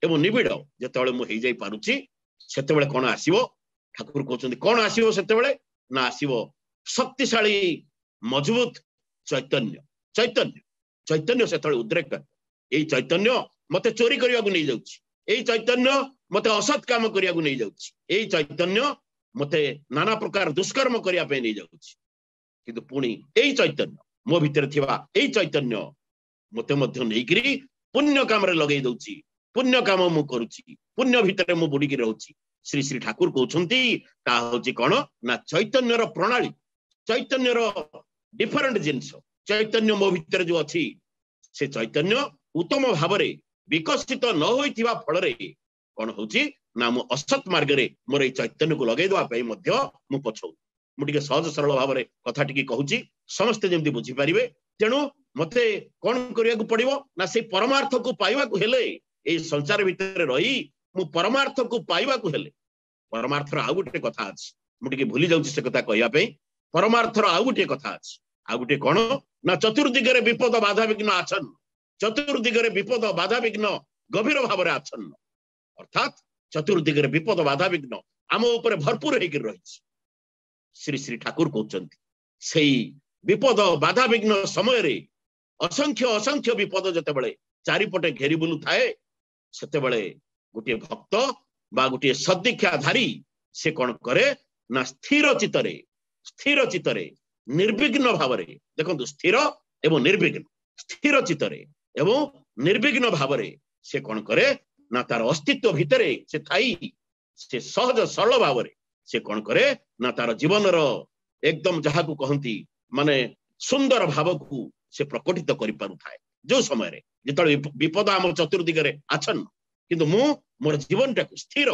ଏବଂ ନିବିଡ଼ ଯେତେବେଳେ ମୁଁ ହେଇଯାଇ ପାରୁଛି, ସେତେବେଳେ କଣ ଆସିବ? ଠାକୁର କହୁଛନ୍ତି କଣ ଆସିବ ସେତେବେଳେ ନା ଆସିବ ଶକ୍ତିଶାଳୀ ମଜବୁତ ଚୈତନ୍ୟ, ଚୈତନ୍ୟ, ଚୈତନ୍ୟ ସେତେବେଳେ ଉଦ୍ରେକ। ଏଇ ଚୈତନ୍ୟ ମତେ ଚୋରି କରିବାକୁ ନେଇଯାଉଛି, ଏଇ ଚୈତନ୍ୟ ମତେ ଅସତ୍ କାମ କରିବାକୁ ନେଇଯାଉଛି, ଏଇ ଚୈତନ୍ୟ ମତେ ନାନା ପ୍ରକାର ଦୁଷ୍କର୍ମ କରିବା ପାଇଁ ନେଇଯାଉଛି, କିନ୍ତୁ ପୁଣି ଏଇ ଚୈତନ୍ୟ ମୋ ଭିତରେ ଥିବା ଏଇ ଚୈତନ୍ୟ ମତେ ମଧ୍ୟ ନେଇକିରି ପୁଣ୍ୟ କାମରେ ଲଗେଇ ଦଉଛି, ପୁଣ୍ୟ କାମ ମୁଁ କରୁଛି, ପୁଣ୍ୟ ଭିତରେ ମୁଁ ବୁଡିକି ରହୁଛି। ଶ୍ରୀ ଶ୍ରୀ ଠାକୁର କହୁଛନ୍ତି ତାହା ହଉଛି କଣ ନା ଚୈତନ୍ୟର ପ୍ରଣାଳୀ, ଚୈତନ୍ୟର ଡିଫରେଣ୍ଟ ଜିନିଷ। ଚୈତନ୍ୟ ମୋ ଭିତରେ ଯୋଉ ଅଛି, ସେ ଚୈତନ୍ୟ ଉତ୍ତମ ଭାବରେ ବିକଶିତ ନ ହୋଇଥିବା ଫଳରେ କଣ ହଉଛି ନା ମୁଁ ଅସତ୍ ମାର୍ଗରେ ମୋର ଏଇ ଚୈତନ୍ୟକୁ ଲଗେଇ ଦେବା ପାଇଁ ମଧ୍ୟ ମୁଁ ପଛଉ। ମୁଁ ଟିକେ ସହଜ ସରଳ ଭାବରେ କଥା ଟିକେ କହୁଛି, ସମସ୍ତେ ଯେମିତି ବୁଝିପାରିବେ। ତେଣୁ ମତେ କଣ କରିବାକୁ ପଡିବ ନା ସେଇ ପରମାର୍ଥକୁ ପାଇବାକୁ ହେଲେ, ଏଇ ସଂସାର ଭିତରେ ରହି ମୁଁ ପରମାର୍ଥକୁ ପାଇବାକୁ ହେଲେ, ପରମାର୍ଥର ଆଉ ଗୋଟେ କଥା ଅଛି, ମୁଁ ଟିକେ ଭୁଲି ଯାଉଛି ସେ କଥା କହିବା ପାଇଁ। ପରମାର୍ଥର ଆଉ ଗୋଟିଏ କଥା ଅଛି, ଆଉ ଗୋଟିଏ କଣ ନା ଚତୁର୍ଦିଗରେ ବିପଦ ବାଧାବିଘ୍ନ ଆଚ୍ଛନ୍ନ, ଚତୁର୍ଦିଗରେ ବିପଦ ବାଧାବିଘ୍ନ ଗଭୀର ଭାବରେ ଆଚ୍ଛନ୍ନ, ଅର୍ଥାତ୍ ଚତୁର୍ଦିଗରେ ବିପଦ ବାଧାବିଘ୍ନ ଆମ ଉପରେ ଭରପୁର ହେଇକି ରହିଛି। ଶ୍ରୀ ଶ୍ରୀ ଠାକୁର କହୁଛନ୍ତି ସେଇ ବିପଦ ବାଧାବିଘ୍ନ ସମୟରେ ଅସଂଖ୍ୟ ଅସଂଖ୍ୟ ବିପଦ ଯେତେବେଳେ ଚାରିପଟେ ଘେରି ବୁଲୁଥାଏ, ସେତେବେଳେ ଗୋଟିଏ ଭକ୍ତ ବା ଗୋଟିଏ ସଦୀକ୍ଷାଧାରୀ ସେ କଣ କରେ ନା ସ୍ଥିର ଚିତ୍ତରେ, ସ୍ଥିର ଚିତ୍ତରେ ନିର୍ବିଘ୍ନ ଭାବରେ, ଦେଖନ୍ତୁ ସ୍ଥିର ଏବଂ ନିର୍ବିଘ୍ନ, ସ୍ଥିର ଚିତ୍ତରେ ଏବଂ ନିର୍ବିଘ୍ନ ଭାବରେ ସେ କଣ କରେ ନା ତାର ଅସ୍ତିତ୍ୱ ଭିତରେ ସେ ଥାଇ ସେ ସହଜ ସରଳ ଭାବରେ ସେ କଣ କରେ ନା ତାର ଜୀବନର ଏକଦମ ଯାହାକୁ କହନ୍ତି ମାନେ ସୁନ୍ଦର ଭାବକୁ ସେ ପ୍ରକଟିତ କରିପାରୁଥାଏ। ଯୋଉ ସମୟରେ ଯେତେବେଳେ ବିପଦ ଆମ ଚତୁର୍ଦିଗରେ ଆଚ୍ଛନ୍ନ, କିନ୍ତୁ ମୁଁ ମୋର ଜୀବନଟାକୁ ସ୍ଥିର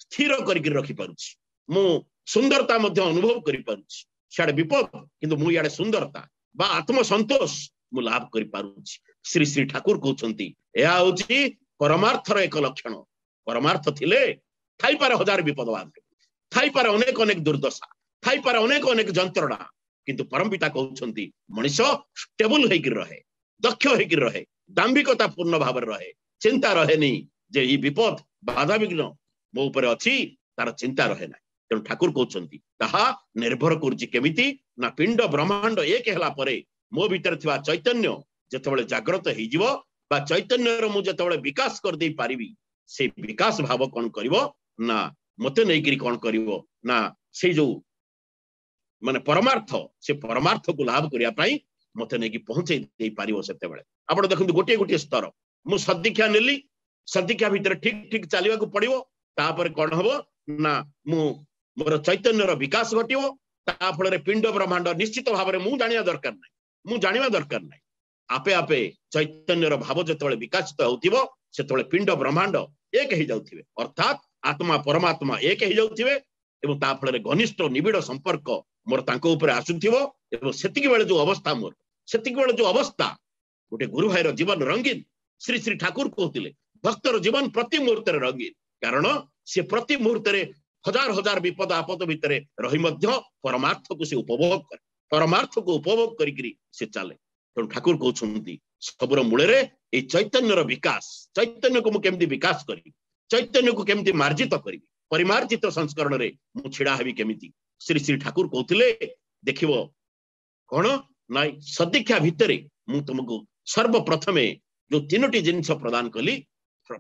ସ୍ଥିର କରିକି ରଖିପାରୁଛି, ମୁଁ ସୁନ୍ଦରତା ମଧ୍ୟ ଅନୁଭବ କରିପାରୁଛି। ସିଆଡେ ବିପଦ, କିନ୍ତୁ ମୁଁ ଇଆଡେ ସୁନ୍ଦରତା ବା ଆତ୍ମସନ୍ତୋଷ ମୁଁ ଲାଭ କରିପାରୁଛି। ଶ୍ରୀ ଶ୍ରୀ ଠାକୁର କହୁଛନ୍ତି ଏହା ହଉଛି ପରମାର୍ଥର ଏକ ଲକ୍ଷଣ। ପରମାର୍ଥ ଥିଲେ ଥାଇପାରେ ହଜାର ବିପଦ ବାଧେ, ଥାଇପାରେ ଅନେକ ଅନେକ ଦୁର୍ଦ୍ଦଶା, ଥାଇପାରେ ଅନେକ ଅନେକ ଯନ୍ତ୍ରଣା, କିନ୍ତୁ ପରମପିତା କହୁଛନ୍ତି ମଣିଷ ଷ୍ଟେବୁଲ ହେଇକି ରହେ, ଦକ୍ଷ ହେଇକି ରହେ, ଦାମ୍ଭିକତା ପୂର୍ଣ୍ଣ ଭାବରେ ରହେ, ଚିନ୍ତା ରହେନି ଯେ ଏଇ ବିପଦ ବାଧାବିଘ୍ନ ମୋ ଉପରେ ଅଛି ତାର ଚିନ୍ତା ରହେ ନାହିଁ। ତେଣୁ ଠାକୁର କହୁଛନ୍ତି ତାହା ନିର୍ଭର କରୁଛି କେମିତି ନା ପିଣ୍ଡ ବ୍ରହ୍ମାଣ୍ଡ ଏକ ହେଲା ପରେ ମୋ ଭିତରେ ଥିବା ଚୈତନ୍ୟ ଯେତେବେଳେ ଜାଗ୍ରତ ହେଇଯିବ ବା ଚୈତନ୍ୟର ମୁଁ ଯେତେବେଳେ ବିକାଶ କରିଦେଇ ପାରିବି, ସେଇ ବିକାଶ ଭାବ କଣ କରିବ ନା ମତେ ନେଇକିରି କଣ କରିବ ନା ସେଇ ଯୋଉ ମାନେ ପରମାର୍ଥ, ସେ ପରମାର୍ଥକୁ ଲାଭ କରିବା ପାଇଁ ମତେ ନେଇକି ପହଞ୍ଚେଇ ଦେଇପାରିବ। ସେତେବେଳେ ଆପଣ ଦେଖନ୍ତୁ ଗୋଟିଏ ଗୋଟିଏ ସ୍ତର, ମୁଁ ସଦୀକ୍ଷା ନେଲି, ସଦୀକ୍ଷା ଭିତରେ ଠିକ ଠିକ ଚାଲିବାକୁ ପଡିବ। ତାପରେ କଣ ହବ ନା ମୁଁ ମୋର ଚୈତନ୍ୟର ବିକାଶ ଘଟିବ, ତା ଫଳରେ ପିଣ୍ଡ ବ୍ରହ୍ମାଣ୍ଡ ନିଶ୍ଚିତ ଭାବରେ ମୁଁ ଜାଣିବା ଦରକାର ନାହିଁ, ମୁଁ ଜାଣିବା ଦରକାର ନାହିଁ। ଆପେ ଆପେ ଚୈତନ୍ୟର ଭାବ ଯେତେବେଳେ ବିକଶିତ ହଉଥିବ ସେତେବେଳେ ପିଣ୍ଡ ବ୍ରହ୍ମାଣ୍ଡ ଏକ ହେଇଯାଉଥିବେ, ଅର୍ଥାତ୍ ଆତ୍ମା ପରମାତ୍ମା ଏକ ହେଇଯାଉଥିବେ ଏବଂ ତା ଫଳରେ ଘନିଷ୍ଠ ନିବିଡ଼ ସମ୍ପର୍କ ମୋର ତାଙ୍କ ଉପରେ ଆସୁଥିବ। ଏବଂ ସେତିକି ବେଳେ ଯୋଉ ଅବସ୍ଥା ମୋର, ସେତିକି ବେଳେ ଯୋଉ ଅବସ୍ଥା, ଗୋଟେ ଗୁରୁ ଭାଇର ଜୀବନ ରଙ୍ଗୀନ। ଶ୍ରୀ ଶ୍ରୀ ଠାକୁର କହୁଥିଲେ ଭକ୍ତର ଜୀବନ ପ୍ରତି ମୁହୂର୍ତ୍ତରେ ରଙ୍ଗୀନ, କାରଣ ସେ ପ୍ରତି ମୁହୂର୍ତ୍ତରେ ହଜାର ହଜାର ବିପଦ ଆପଦ ଭିତରେ ରହି ମଧ୍ୟ ପରମାର୍ଥକୁ ସେ ଉପଭୋଗ କରେ, ପରମାର୍ଥକୁ ଉପଭୋଗ କରିକିରି ସେ ଚାଲେ। ତେଣୁ ଠାକୁର କହୁଛନ୍ତି ସବୁର ମୂଳରେ ଏଇ ଚୈତନ୍ୟର ବିକାଶ, ଚୈତନ୍ୟକୁ ମୁଁ କେମିତି ବିକାଶ କରିବି, ଚୈତନ୍ୟକୁ କେମିତି ମାର୍ଜିତ କରିବି, ପରିମାର୍ଜିତ ସଂସ୍କରଣରେ ମୁଁ ଛିଡା ହେବି କେମିତି। ଶ୍ରୀ ଶ୍ରୀ ଠାକୁର କହୁଥିଲେ ଦେଖିବ କଣ ନାଇଁ ସଦୀକ୍ଷା ଭିତରେ ମୁଁ ତୁମକୁ ସର୍ବପ୍ରଥମେ ଯୋଉ ତିନୋଟି ଜିନିଷ ପ୍ରଦାନ କଲି,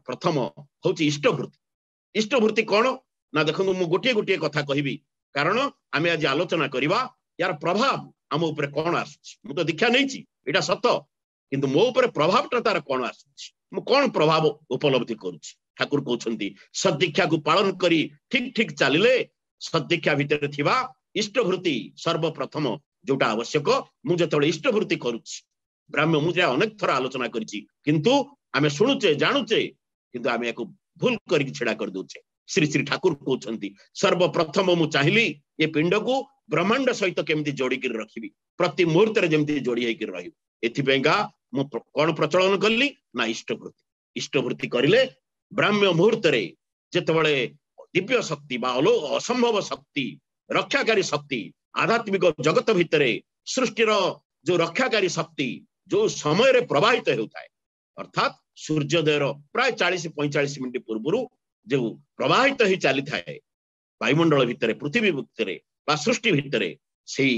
ପ୍ରଥମ ହଉଛି ଇଷ୍ଟଭୃତ୍ତି। ଇଷ୍ଟଭୃତ୍ତି କଣ ନା ଦେଖନ୍ତୁ ମୁଁ ଗୋଟିଏ ଗୋଟିଏ କଥା କହିବି, କାରଣ ଆମେ ଆଜି ଆଲୋଚନା କରିବା ୟାର ପ୍ରଭାବ ଆମ ଉପରେ କଣ ଆସୁଛି। ମୁଁ ତ ଦୀକ୍ଷା ନେଇଛି ଏଇଟା ସତ, କିନ୍ତୁ ମୋ ଉପରେ ପ୍ରଭାବଟା ତାର କଣ ଆସୁଛି, ମୁଁ କଣ ପ୍ରଭାବ ଉପଲବ୍ଧି କରୁଛି। ଠାକୁର କହୁଛନ୍ତି ସଦୀକ୍ଷାକୁ ପାଳନ କରି ଠିକ ଠିକ ଚାଲିଲେ ସଦୀକ୍ଷା ଭିତରେ ଥିବା ଇଷ୍ଟଭୃତ୍ତି ସର୍ବପ୍ରଥମ ଯୋଉଟା ଆବଶ୍ୟକ। ମୁଁ ଯେତେବେଳେ ଇଷ୍ଟଭୃତ୍ତି କରୁଛି, ବ୍ରାହ୍ମ୍ୟ ମୁଁ ଯାହା ଅନେକ ଥର ଆଲୋଚନା କରିଛି, କିନ୍ତୁ ଆମେ ଶୁଣୁଛେ ଜାଣୁଛେ, କିନ୍ତୁ ଆମେ ୟାକୁ ଭୁଲ କରିକି ଛିଡା କରିଦଉଛେ। ଶ୍ରୀ ଶ୍ରୀ ଠାକୁର କହୁଛନ୍ତି ସର୍ବପ୍ରଥମ ମୁଁ ଚାହିଁଲି ଏ ପିଣ୍ଡକୁ ବ୍ରହ୍ମାଣ୍ଡ ସହିତ କେମିତି ଯୋଡିକିରି ରଖିବି, ପ୍ରତି ମୁହୂର୍ତ୍ତରେ ଯେମିତି ଯୋଡି ହେଇକିରି ରହିବ। ଏଥିପାଇଁକା ମୁଁ କଣ ପ୍ରଚଳନ କଲି ନା ଇଷ୍ଟଭୃତ୍ତି। ଇଷ୍ଟଭୃତ୍ତି କରିଲେ ବ୍ରାହ୍ମ୍ୟ ମୁହୂର୍ତ୍ତରେ ଯେତେବେଳେ ଦିବ୍ୟ ଶକ୍ତି ବା ଅସମ୍ଭବ ଶକ୍ତି, ରକ୍ଷାକାରୀ ଶକ୍ତି, ଆଧ୍ୟାତ୍ମିକ ଜଗତ ଭିତରେ ସୃଷ୍ଟିର ଯୋଉ ରକ୍ଷାକାରୀ ଶକ୍ତି ଯୋଉ ସମୟରେ ପ୍ରବାହିତ ହେଉଥାଏ, ଅର୍ଥାତ୍ ସୂର୍ଯ୍ୟୋଦୟର ପ୍ରାୟ 40-45 ମିନିଟ ପୂର୍ବରୁ ଯୋଉ ପ୍ରବାହିତ ହେଇ ଚାଲିଥାଏ ବାୟୁମଣ୍ଡଳ ଭିତରେ, ପୃଥିବୀ ଭିତରେ ବା ସୃଷ୍ଟି ଭିତରେ, ସେଇ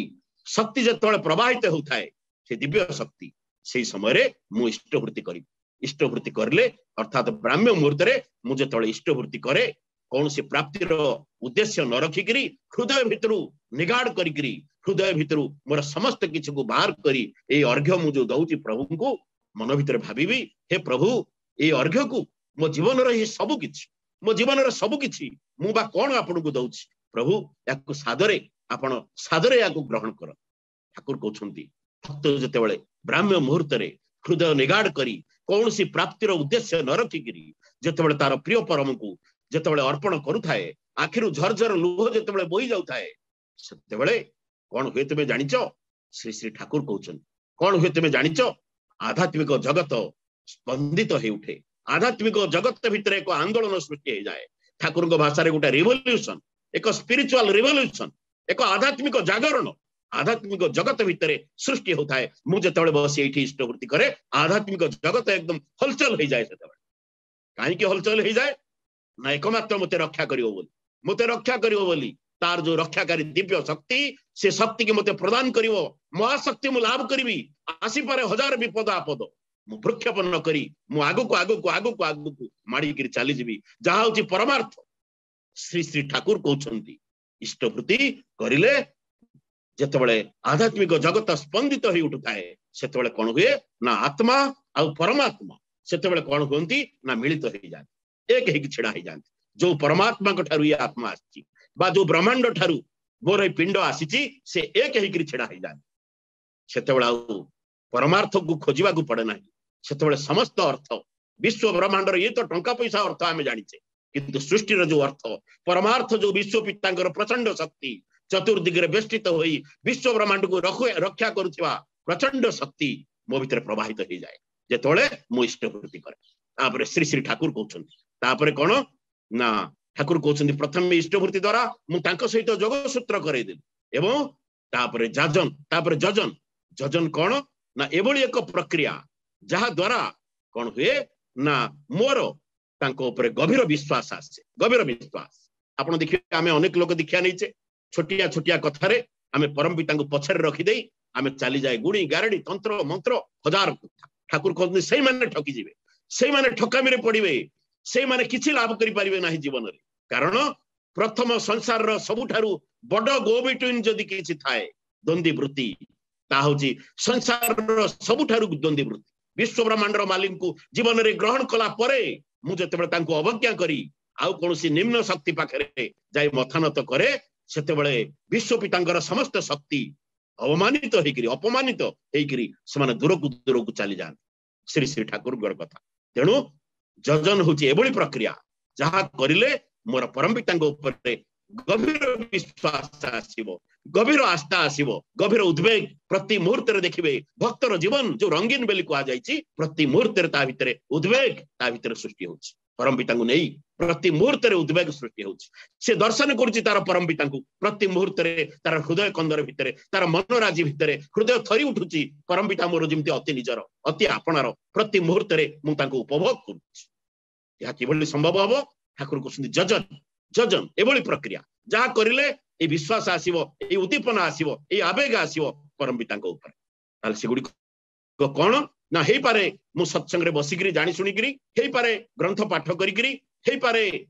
ଶକ୍ତି ଯେତେବେଳେ ପ୍ରବାହିତ ହେଉଥାଏ, ସେ ଦିବ୍ୟ ଶକ୍ତି, ସେଇ ସମୟରେ ମୁଁ ଇଷ୍ଟଭୃତ୍ତି କରିବି। ଇଷ୍ଟଭୃତ୍ତି କରିଲେ ଅର୍ଥାତ୍ ବ୍ରାହ୍ମ୍ୟ ମୁହୂର୍ତ୍ତରେ ମୁଁ ଯେତେବେଳେ ଇଷ୍ଟଭୃତ୍ତି କରେ, କୌଣସି ପ୍ରାପ୍ତିର ଉଦ୍ଦେଶ୍ୟ ନ ରଖିକିରି ହୃଦୟ ଭିତରୁ ନିଗାଡ଼ କରିକିରି, ହୃଦୟ ଭିତରୁ ମୋର ସମସ୍ତ କିଛିକୁ ବାହାର କରି ଏଇ ଅର୍ଘ୍ୟ ମୁଁ ଯୋଉ ଦଉଛି ପ୍ରଭୁଙ୍କୁ, ମନ ଭିତରେ ଭାବିବି ହେ ପ୍ରଭୁ, ଏଇ ଅର୍ଘ୍ୟକୁ ମୋ ଜୀବନର ଏଇ ସବୁ କିଛି, ମୋ ଜୀବନର ସବୁ କିଛି ମୁଁ ବା କଣ ଆପଣଙ୍କୁ ଦଉଛି ପ୍ରଭୁ, ୟାକୁ ସାଦରେ ଆପଣ ସାଦରେ ୟାକୁ ଗ୍ରହଣ କର। ଠାକୁର କହୁଛନ୍ତି ଭକ୍ତ ଯେତେବେଳେ ବ୍ରାହ୍ମ୍ୟ ମୁହୂର୍ତ୍ତରେ ହୃଦୟ ନିଗାଡ଼ କରି କୌଣସି ପ୍ରାପ୍ତିର ଉଦ୍ଦେଶ୍ୟ ନ ରଖିକିରି ଯେତେବେଳେ ତାର ପ୍ରିୟ ପରମକୁ ଯେତେବେଳେ ଅର୍ପଣ କରୁଥାଏ, ଆଖିରୁ ଝରଝର ଲୁହ ଯେତେବେଳେ ବୋହି ଯାଉଥାଏ, ସେତେବେଳେ କଣ ହୁଏ ତୁମେ ଜାଣିଛ? ଶ୍ରୀ ଶ୍ରୀ ଠାକୁର କହୁଛନ୍ତି କଣ ହୁଏ ତୁମେ ଜାଣିଛ? ଆଧ୍ୟାତ୍ମିକ ଜଗତ ସ୍ପନ୍ଦିତ ହେଇ ଉଠେ। ଆଧ୍ୟାତ୍ମିକ ଜଗତ ଭିତରେ ଏକ ଆନ୍ଦୋଳନ ସୃଷ୍ଟି ହେଇଯାଏ। ଠାକୁରଙ୍କ ଭାଷାରେ ଗୋଟେ ରିଭଲ୍ୟୁସନ, ଏକ ସ୍ପିରିଚୁଆଲ ରିଭଲ୍ୟୁସନ, ଏକ ଆଧ୍ୟାତ୍ମିକ ଜାଗରଣ ଆଧ୍ୟାତ୍ମିକ ଜଗତ ଭିତରେ ସୃଷ୍ଟି ହଉଥାଏ। ମୁଁ ଯେତେବେଳେ ବସି ଏଇଠି ଇଷ୍ଟଭୃତ୍ତି କରେ, ଆଧ୍ୟାତ୍ମିକ ଜଗତ ଏକଦମ ହଲଚଲ ହେଇଯାଏ। ସେତେବେଳେ କାହିଁକି ହଲଚଲ ହେଇଯାଏ ନା ଏକମାତ୍ର ମତେ ରକ୍ଷା କରିବ ବୋଲି, ମତେ ରକ୍ଷା କରିବ ବୋଲି ତାର ଯୋଉ ରକ୍ଷାକାରୀ ଦିବ୍ୟ ଶକ୍ତି, ସେ ଶକ୍ତିକି ମତେ ପ୍ରଦାନ କରିବ। ମହାଶକ୍ତି ମୁଁ ଲାଭ କରିବି। ଆସିପାରେ ହଜାର ବିପଦ ଆପଦ, ମୁଁ ଭୃକ୍ଷେପ ନ କରି ମୁଁ ଆଗକୁ ଆଗକୁ ଆଗକୁ ଆଗକୁ ମାଡିକିରି ଚାଲିଯିବି, ଯାହା ହଉଛି ପରମାର୍ଥ। ଶ୍ରୀ ଶ୍ରୀ ଠାକୁର କହୁଛନ୍ତି ଇଷ୍ଟଭୃତ୍ତି କରିଲେ ଯେତେବେଳେ ଆଧ୍ୟାତ୍ମିକ ଜଗତ ସ୍ପନ୍ଦିତ ହେଇ ଉଠୁଥାଏ, ସେତେବେଳେ କଣ ହୁଏ ନା ଆତ୍ମା ଆଉ ପରମାତ୍ମା ସେତେବେଳେ କଣ ହୁଅନ୍ତି ନା ମିଳିତ ହେଇଯାନ୍ତି, ଏକ ହେଇକି ଛିଡା ହେଇଯାନ୍ତି। ଯୋଉ ପରମାତ୍ମାଙ୍କ ଠାରୁ ଇଏ ଆତ୍ମା ଆସିଛି ବା ଯୋଉ ବ୍ରହ୍ମାଣ୍ଡ ଠାରୁ ମୋର ଏଇ ପିଣ୍ଡ ଆସିଛି, ସେ ଏକ ହେଇକିରି ଛିଡା ହେଇଯାନ୍ତି। ସେତେବେଳେ ଆଉ ପରମାର୍ଥକୁ ଖୋଜିବାକୁ ପଡେ ନାହିଁ। ସେତେବେଳେ ସମସ୍ତ ଅର୍ଥ ବିଶ୍ୱ ବ୍ରହ୍ମାଣ୍ଡର, ଇଏ ତ ଟଙ୍କା ପଇସା ଅର୍ଥ ଆମେ ଜାଣିଛେ, କିନ୍ତୁ ସୃଷ୍ଟିର ଯୋଉ ଅର୍ଥ, ପରମାର୍ଥ ଯୋଉ ବିଶ୍ୱ ପିତାଙ୍କର ପ୍ରଚଣ୍ଡ ଶକ୍ତି ଚତୁର୍ଦିଗରେ ବେଷ୍ଟିତ ହୋଇ ବିଶ୍ୱ ବ୍ରହ୍ମାଣ୍ଡକୁ ରକ୍ଷା କରୁଥିବା ପ୍ରଚଣ୍ଡ ଶକ୍ତି ମୋ ଭିତରେ ପ୍ରବାହିତ ହେଇଯାଏ ଯେତେବେଳେ ମୁଁ ଇଷ୍ଟଭୃତ୍ତି କରେ। ତାପରେ ଶ୍ରୀ ଶ୍ରୀ ଠାକୁର କହୁଛନ୍ତି, ତାପରେ କଣ ନା ଠାକୁର କହୁଛନ୍ତି ପ୍ରଥମେ ଇଷ୍ଟଭୃତ୍ତି ଦ୍ଵାରା ମୁଁ ତାଙ୍କ ସହିତ ଯୋଗସୂତ୍ର କରେଇଦେଲି, ଏବଂ ତାପରେ ଯାଜନ, ତାପରେ ଯଜନ। ଯଜନ କଣ ନା ଏଭଳି ଏକ ପ୍ରକ୍ରିୟା ଯାହା ଦ୍ଵାରା କଣ ହୁଏ ନା ମୋର ତାଙ୍କ ଉପରେ ଗଭୀର ବିଶ୍ୱାସ ଆସେ, ଗଭୀର ବିଶ୍ୱାସ। ଆପଣ ଦେଖିବେ ଆମେ ଅନେକ ଲୋକ ଦୀକ୍ଷା ନେଇଛେ, ଛୋଟିଆ ଛୋଟିଆ କଥାରେ ଆମେ ପରମ ପିତାଙ୍କୁ ପଛରେ ରଖିଦେଇ ଆମେ ଚାଲିଯାଏ ଗୁଣି ଗାରଡି ତନ୍ତ୍ର ମନ୍ତ୍ର ହଜାର କଥା। ଠାକୁର କହନ୍ତି ସେଇମାନେ ଠକିଯିବେ, ସେଇମାନେ ଠକାମିରେ ପଡିବେ, ସେଇମାନେ କିଛି ଲାଭ କରିପାରିବେ ନାହିଁ ଜୀବନରେ। କାରଣ ପ୍ରଥମ ସଂସାରର ସବୁଠାରୁ ବଡ ଗୋ ବିଟୁଇନ୍ ଯଦି କିଛି ଥାଏ ଦ୍ୱନ୍ଦ୍ୱୀ ବୃତ୍ତି, ତା ହଉଛି ସଂସାରର ସବୁଠାରୁ ଦ୍ୱନ୍ଦ୍ୱୀ ବୃତ୍ତି। ବିଶ୍ୱ ବ୍ରହ୍ମାଣ୍ଡର ମାଲିକଙ୍କୁ ଜୀବନରେ ଗ୍ରହଣ କଲା ପରେ ମୁଁ ଯେତେବେଳେ ତାଙ୍କୁ ଅବଜ୍ଞା କରି ଆଉ କୌଣସି ନିମ୍ନ ଶକ୍ତି ପାଖରେ ଯାଇ ମଥାନତ କରେ, ସେତେବେଳେ ବିଶ୍ୱ ପିତାଙ୍କର ସମସ୍ତ ଶକ୍ତି ଅବମାନିତ ହେଇକିରି, ଅପମାନିତ ହେଇକିରି ସେମାନେ ଦୂରକୁ ଦୂରକୁ ଚାଲିଯାଆନ୍ତି। ଶ୍ରୀ ଶ୍ରୀ ଠାକୁରଙ୍କର କଥା। ତେଣୁ ଯଜନ ହଉଛି ଏଭଳି ପ୍ରକ୍ରିୟା ଯାହା କରିଲେ ମୋର ପରମ ପିତାଙ୍କ ଉପରେ ଗଭୀର ବିଶ୍ୱାସ ଆସିବ, ଗଭୀର ଆସ୍ଥା ଆସିବ, ଗଭୀର ଉଦ୍ବେଗ। ପ୍ରତି ମୁହୂର୍ତ୍ତରେ ଦେଖିବେ ଭକ୍ତର ଜୀବନ ଯୋଉ ରଙ୍ଗୀନ ବୋଲି କୁହାଯାଇଛି, ପ୍ରତି ମୁହୂର୍ତ୍ତରେ ତା ଭିତରେ ଉଦ୍ବେଗ ତା ଭିତରେ ସୃଷ୍ଟି ହଉଛି। ପରମ ପିତାଙ୍କୁ ନେଇ ପ୍ରତି ମୁହୂର୍ତ୍ତରେ ଉଦ୍ବେଗ ସୃଷ୍ଟି ହଉଛି। ସେ ଦର୍ଶନ କରୁଛି ତାର ପରମ ପିତାଙ୍କୁ ପ୍ରତି ମୁହୂର୍ତ୍ତରେ, ତାର ହୃଦୟ କନ୍ଦର ଭିତରେ, ତାର ମନରାଜି ଭିତରେ ହୃଦୟ ଥରି ଉଠୁଛି। ପରମ ପିତା ମୋର ଯେମିତି ଅତି ନିଜର, ଅତି ଆପଣାର, ପ୍ରତି ମୁହୂର୍ତ୍ତରେ ମୁଁ ତାଙ୍କୁ ଉପଭୋଗ କରୁଛି। ଏହା କିଭଳି ସମ୍ଭବ ହବ? ଠାକୁର କହୁଛନ୍ତି ଯଜନ, ଯଜନ ଏଭଳି ପ୍ରକ୍ରିୟା ଯାହା କରିଲେ ଏଇ ବିଶ୍ୱାସ ଆସିବ, ଏଇ ଉଦ୍ଦୀପନା ଆସିବ, ଏଇ ଆବେଗ ଆସିବ ପରମ ପିତାଙ୍କ ଉପରେ। ତାହେଲେ ସେଗୁଡିକ କଣ ନା ହେଇପାରେ ମୁଁ ସତ୍ସଙ୍ଗରେ ବସିକିରି ଜାଣି ଶୁଣିକିରି, ହେଇପାରେ ଗ୍ରନ୍ଥ ପାଠ କରିକିରି, ହେଇପାରେ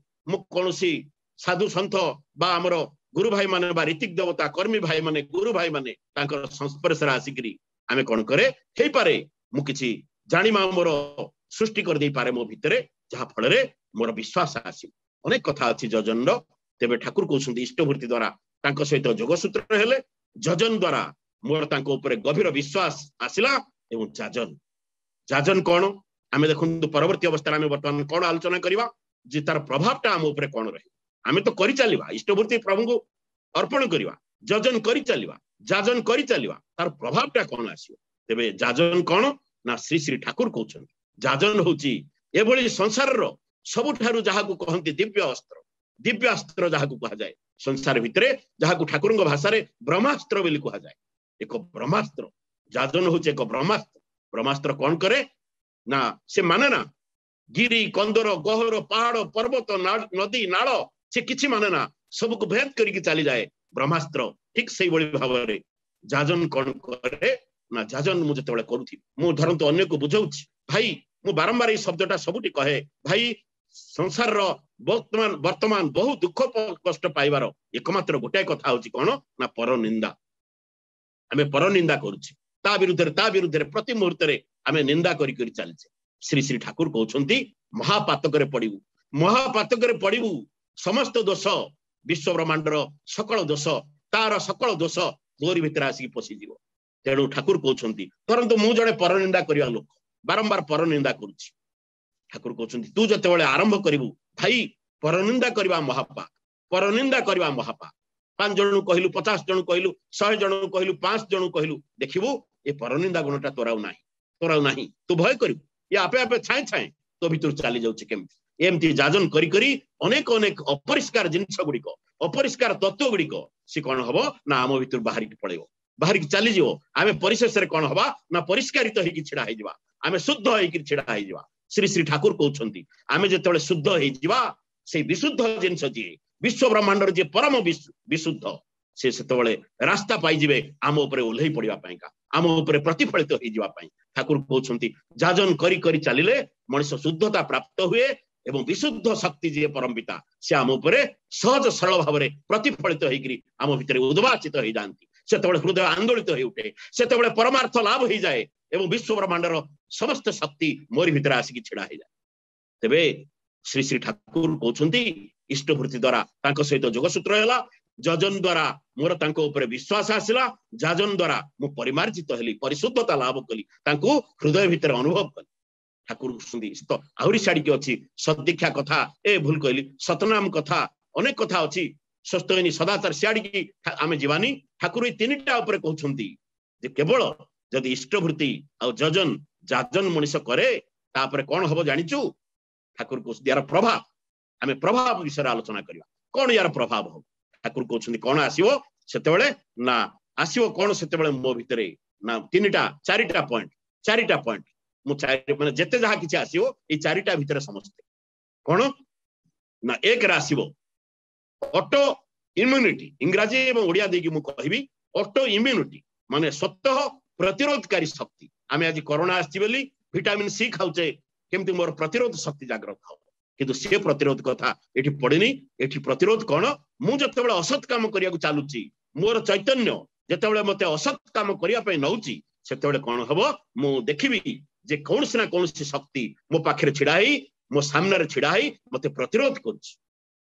ମୁଁ କୌଣସି ସାଧୁ ସନ୍ଥ ବା ଆମର ଗୁରୁ ଭାଇ ମାନେ ବା ରୀତିକ ଦେବତା କର୍ମୀ ଭାଇ ମାନେ ଗୁରୁ ଭାଇ ମାନେ ତାଙ୍କର ସଂସ୍ପର୍ଶରେ ଆସିକିରି ଆମେ କଣ କରେ, ହେଇପାରେ ମୁଁ କିଛି ଜାଣିବା ମୋର ସୃଷ୍ଟି କରିଦେଇପାରେ ମୋ ଭିତରେ, ଯାହା ଫଳରେ ମୋର ବିଶ୍ୱାସ ଆସିବ। ଅନେକ କଥା ଅଛି ଯଜନର। ତେବେ ଠାକୁର କହୁଛନ୍ତି ଇଷ୍ଟଭୂର୍ତ୍ତି ଦ୍ଵାରା ତାଙ୍କ ସହିତ ଯୋଗସୂତ୍ର ହେଲେ, ଯଜନ ଦ୍ଵାରା ମୋର ତାଙ୍କ ଉପରେ ଗଭୀର ବିଶ୍ୱାସ ଆସିଲା। ଏବଂ ଯାଜନ, ଯାଜନ କଣ ଆମେ ଦେଖନ୍ତୁ ପରବର୍ତ୍ତୀ ଅବସ୍ଥାରେ ଆମେ ବର୍ତ୍ତମାନ କଣ ଆଲୋଚନା କରିବା ଯେ ତାର ପ୍ରଭାବଟା ଆମ ଉପରେ କଣ ରହିବ। ଆମେ ତ କରିଚାଲିବା, ଇଷ୍ଟଭୂର୍ତ୍ତି ପ୍ରଭୁଙ୍କୁ ଅର୍ପଣ କରିବା, ଯଜନ କରିଚାଲିବା, ଯାଜନ କରିଚାଲିବା, ତାର ପ୍ରଭାବଟା କଣ ଆସିବ। ତେବେ ଯାଜନ କଣ ନା ଶ୍ରୀ ଶ୍ରୀ ଠାକୁର କହୁଛନ୍ତି ଯାଜନ ହଉଛି ଏଭଳି ସଂସାରର ସବୁଠାରୁ ଯାହାକୁ କହନ୍ତି ଦିବ୍ୟ ଅସ୍ତ୍ର, ଦିବ୍ୟ ଅସ୍ତ୍ର ଯାହାକୁ କୁହାଯାଏ ସଂସାର ଭିତରେ, ଯାହାକୁ ଠାକୁରଙ୍କ ଭାଷାରେ ବ୍ରହ୍ମାସ୍ତ୍ର ବୋଲି କୁହାଯାଏ। ଏକ ବ୍ରହ୍ମାସ୍ତ୍ର, ଯାଜନ ହଉଛି ଏକ ବ୍ରହ୍ମାସ୍ତ୍ର। ବ୍ରହ୍ମାସ୍ତ୍ର କଣ କରେ ନା ସେ ମାନେ ନା ଗିରି କନ୍ଦର ଗହର ପାହାଡ ପର୍ବତ ନଦୀ ନାଳ ସେ କିଛି ମାନେ ନା, ସବୁକୁ ଭେଦ କରିକି ଚାଲିଯାଏ ବ୍ରହ୍ମାସ୍ତ୍ର। ଠିକ ସେଇଭଳି ଭାବରେ ଯାଜନ କଣ କରେ ନା ଯାଜନ ମୁଁ ଯେତେବେଳେ କରୁଥିବି, ମୁଁ ଧରନ୍ତୁ ଅନ୍ୟକୁ ବୁଝାଉଛି, ଭାଇ ମୁଁ ବାରମ୍ବାର ଏଇ ଶବ୍ଦଟା ସବୁଠି କହେ, ଭାଇ ସଂସାରର ବର୍ତ୍ତମାନ ବହୁ ଦୁଃଖ କଷ୍ଟ ପାଇବାର ଏକମାତ୍ର ଗୋଟାଏ କଥା ହଉଛି କଣ ନା ପରନିନ୍ଦା। ଆମେ ପରନିନ୍ଦା କରୁଛେ, ତା ବିରୁଦ୍ଧରେ ପ୍ରତି ମୁହୂର୍ତ୍ତରେ ଆମେ ନିନ୍ଦା କରି କରି ଚାଲିଛେ। ଶ୍ରୀ ଶ୍ରୀ ଠାକୁର କହୁଛନ୍ତି ମହାପାତକରେ ପଡିବୁ, ମହାପାତକରେ ପଡିବୁ। ସମସ୍ତ ଦୋଷ ବିଶ୍ୱ ବ୍ରହ୍ମାଣ୍ଡର ସକଳ ଦୋଷ, ତାର ସକଳ ଦୋଷ ତୋରି ଭିତରେ ଆସିକି ପଶିଯିବ। ତେଣୁ ଠାକୁର କହୁଛନ୍ତି ଧରନ୍ତୁ ମୁଁ ଜଣେ ପରନିନ୍ଦା କରିବା ଲୋକ, ବାରମ୍ବାର ପରନିନ୍ଦା କରୁଛି। ଠାକୁର କହୁଛନ୍ତି ତୁ ଯେତେବେଳେ ଆରମ୍ଭ କରିବୁ ଭାଇ ପରନିନ୍ଦା କରିବା ମହାପାପ, ପରନିନ୍ଦା କରିବା ମହାପାପ। 5 ଜଣଙ୍କୁ କହିଲୁ, 50 ଜଣଙ୍କୁ କହିଲୁ, 100 ଜଣଙ୍କୁ କହିଲୁ, 5 ଜଣଙ୍କୁ କହିଲୁ, ଦେଖିବୁ ଏ ପରନିନ୍ଦା ଗୁଣଟା ତୋର ଆଉ ନାହିଁ, ତୋର ଆଉ ନାହିଁ। ତୁ ଭୟ କରିବୁ, ଏ ଆପେ ଆପେ ଛାଏଁ ଛାଏଁ ତୋ ଭିତରୁ ଚାଲି ଯାଉଛି କେମିତି। ଏମିତି ଯାଜନ କରି କରି ଅନେକ ଅନେକ ଅପରିଷ୍କାର ଜିନିଷ ଗୁଡିକ, ଅପରିଷ୍କାର ତତ୍ତ୍ୱ ଗୁଡିକ ସେ କଣ ହବ ନା ଆମ ଭିତରୁ ବାହାରିକି ପଳେଇବ, ବାହାରିକି ଚାଲିଯିବ। ଆମେ ପରିଶେଷରେ କଣ ହବା ନା ପରିଷ୍କାରିତ ହେଇକି ଛିଡା ହେଇଯିବା, ଆମେ ଶୁଦ୍ଧ ହେଇକି ଛିଡା ହେଇଯିବା। ଶ୍ରୀ ଶ୍ରୀ ଠାକୁର କହୁଛନ୍ତି ଆମେ ଯେତେବେଳେ ଶୁଦ୍ଧ ହେଇଯିବା, ସେଇ ବିଶୁଦ୍ଧ ଜିନିଷ ଯିଏ ବିଶ୍ୱ ବ୍ରହ୍ମାଣ୍ଡର ଯିଏ ପରମ ବିଶୁଦ୍ଧ, ସେ ସେତେବେଳେ ରାସ୍ତା ପାଇଯିବେ ଆମ ଉପରେ ଓହ୍ଲେଇ ପଡିବା ପାଇଁକା, ଆମ ଉପରେ ପ୍ରତିଫଳିତ ହେଇଯିବା ପାଇଁ। ଠାକୁର କହୁଛନ୍ତି ଯାଜନ କରି କରି ଚାଲିଲେ ମଣିଷ ଶୁଦ୍ଧତା ପ୍ରାପ୍ତ ହୁଏ ଏବଂ ବିଶୁଦ୍ଧ ଶକ୍ତି ଯିଏ ପରମ ପିତା ସେ ଆମ ଉପରେ ସହଜ ସରଳ ଭାବରେ ପ୍ରତିଫଳିତ ହେଇକିରି ଆମ ଭିତରେ ଉଦ୍ଭାସିତ ହେଇଯାଆନ୍ତି। ସେତେବେଳେ ହୃଦୟ ଆନ୍ଦୋଳିତ ହେଇ ଉଠେ, ସେତେବେଳେ ପରମାର୍ଥ ଲାଭ ହେଇଯାଏ ଏବଂ ବିଶ୍ୱ ବ୍ରହ୍ମାଣ୍ଡର ସମସ୍ତ ଶକ୍ତି ମୋରି ଭିତରେ ଆସିକି ଛିଡା ହେଇଯାଏ। ତେବେ ଶ୍ରୀ ଶ୍ରୀ ଠାକୁର କହୁଛନ୍ତି ଇଷ୍ଟଭୂର୍ତ୍ତି ଦ୍ଵାରା ତାଙ୍କ ସହିତ ଯୋଗସୂତ୍ର ହେଲା, ଯଜନ ଦ୍ଵାରା ମୋର ତାଙ୍କ ଉପରେ ବିଶ୍ୱାସ ଆସିଲା, ଯାଜନ ଦ୍ଵାରା ମୁଁ ପରିମାର୍ଜିତ ହେଲି, ପରିଶୁଦ୍ଧତା ଲାଭ କଲି, ତାଙ୍କୁ ହୃଦୟ ଭିତରେ ଅନୁଭବ କଲି। ଠାକୁର କହୁଛନ୍ତି ତ ଆହୁରି ଛାଡିକି ଅଛି ସଦୀକ୍ଷା କଥା, ଏ ଭୁଲ କହିଲି, ସତନାମ କଥା, ଅନେକ କଥା ଅଛି, ସ୍ୱସ୍ତୟିନୀ ସଦାଚାର, ସିଆଡିକି ଆମେ ଯିବାନି। ଠାକୁର ଏଇ ତିନିଟା ଉପରେ କହୁଛନ୍ତି ଯେ କେବଳ ଯଦି ଇଷ୍ଟଭୂର୍ତ୍ତି ଆଉ ଯଜନ ଯାଜନ ମଣିଷ କରେ ତାପରେ କଣ ହବ ଜାଣିଛୁ? ଠାକୁର କହୁଛନ୍ତି ୟାର ପ୍ରଭାବ, ଆମେ ପ୍ରଭାବ ବିଷୟରେ ଆଲୋଚନା କରିବା, କଣ ୟାର ପ୍ରଭାବ ହବ। ଠାକୁର କହୁଛନ୍ତି କଣ ଆସିବ ସେତେବେଳେ ନା ଆସିବ କଣ ସେତେବେଳେ ମୋ ଭିତରେ ନା ତିନିଟା ଚାରିଟା ପଏଣ୍ଟ, ଚାରିଟା ପଏଣ୍ଟ ମୁଁ ଚାରି ମାନେ ଯେତେ ଯାହା କିଛି ଆସିବ ଏଇ ଚାରିଟା ଭିତରେ ସମସ୍ତେ। କଣ ନା, ଏକରେ ଆସିବ ଅଟୋ ଇମ୍ୟୁନିଟି। ଇଂରାଜୀ ଏବଂ ଓଡିଆ ଦେଇକି ମୁଁ କହିବି, ଅଟୋ ଇମ୍ୟୁନିଟି ମାନେ ସ୍ୱତଃ ପ୍ରତିରୋଧକାରୀ ଶକ୍ତି। ଆମେ ଆଜି କରୋନା ଆସିଛି ବୋଲି ଭିଟାମିନ ସି ଖାଉଛେ, କେମିତି ମୋର ପ୍ରତିରୋଧ ଶକ୍ତି ଜାଗ୍ରତ ହବ। କିନ୍ତୁ ସେ ପ୍ରତିରୋଧ କଥା ଏଠି ପଡିନି। ଏଠି ପ୍ରତିରୋଧ କଣ? ମୁଁ ଯେତେବେଳେ ଅସତ୍ କାମ କରିବାକୁ ଚାଲୁଛି, ମୋର ଚୈତନ୍ୟ ଯେତେବେଳେ ମତେ ଅସତ୍ କାମ କରିବା ପାଇଁ ନଉଛି, ସେତେବେଳେ କଣ ହବ? ମୁଁ ଦେଖିବି ଯେ କୌଣସି ନା କୌଣସି ଶକ୍ତି ମୋ ପାଖରେ ଛିଡା ହେଇ, ମୋ ସାମ୍ନାରେ ଛିଡା ହେଇ ମତେ ପ୍ରତିରୋଧ କରୁଛି।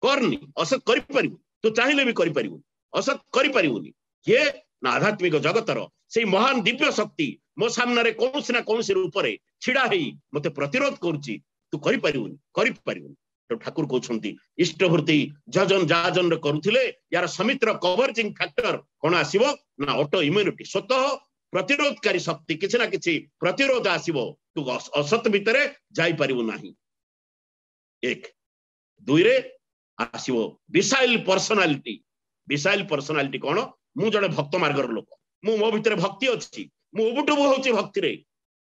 କରନି, ଅସତ୍ କରିପାରିବୁ, ତୁ ଚାହିଁଲେ ବି କରିପାରିବୁନି, ଅସତ୍ କରିପାରିବୁନି। କିଏ ନା ଆଧ୍ୟାତ୍ମିକ ଜଗତର ସେଇ ମହାନ ଦିବ୍ୟ ଶକ୍ତି ମୋ ସାମ୍ନାରେ କୌଣସି ନା କୌଣସି ରୂପରେ ଛିଡା ହେଇ ମତେ ପ୍ରତିରୋଧ କରୁଛି, ତୁ କରିପାରିବୁନି, କରିପାରିବୁନି। ତେଣୁ ଠାକୁର କହୁଛନ୍ତି ଇଷ୍ଟଭୃତ୍ତି ଯଜନ ଯାଜନ କରୁଥିଲେ ୟାର ସମିତ୍ର କଭରିଂ ଫ୍ୟାକ୍ଟର କଣ ଆସିବ ନା ଅଟୋ ଇମ୍ୟୁନିଟି, ସ୍ୱତଃ ପ୍ରତିରୋଧକାରୀ ଶକ୍ତି, କିଛି ନା କିଛି ପ୍ରତିରୋଧ ଆସିବ, ତୁ ଅସତ ଭିତରେ ଯାଇପାରିବୁ ନାହିଁ। ଏକ। ଦୁଇରେ ଆସିବ ବିଶାଇଲ ପର୍ସନାଲିଟି। ବିଶାଇଲ ପର୍ସନାଲିଟି କଣ? ମୁଁ ଜଣେ ଭକ୍ତ ମାର୍ଗର ଲୋକ, ମୁଁ ମୋ ଭିତରେ ଭକ୍ତି ଅଛି, ମୁଁ ଉବୁଟୁବୁ ହଉଛି ଭକ୍ତିରେ,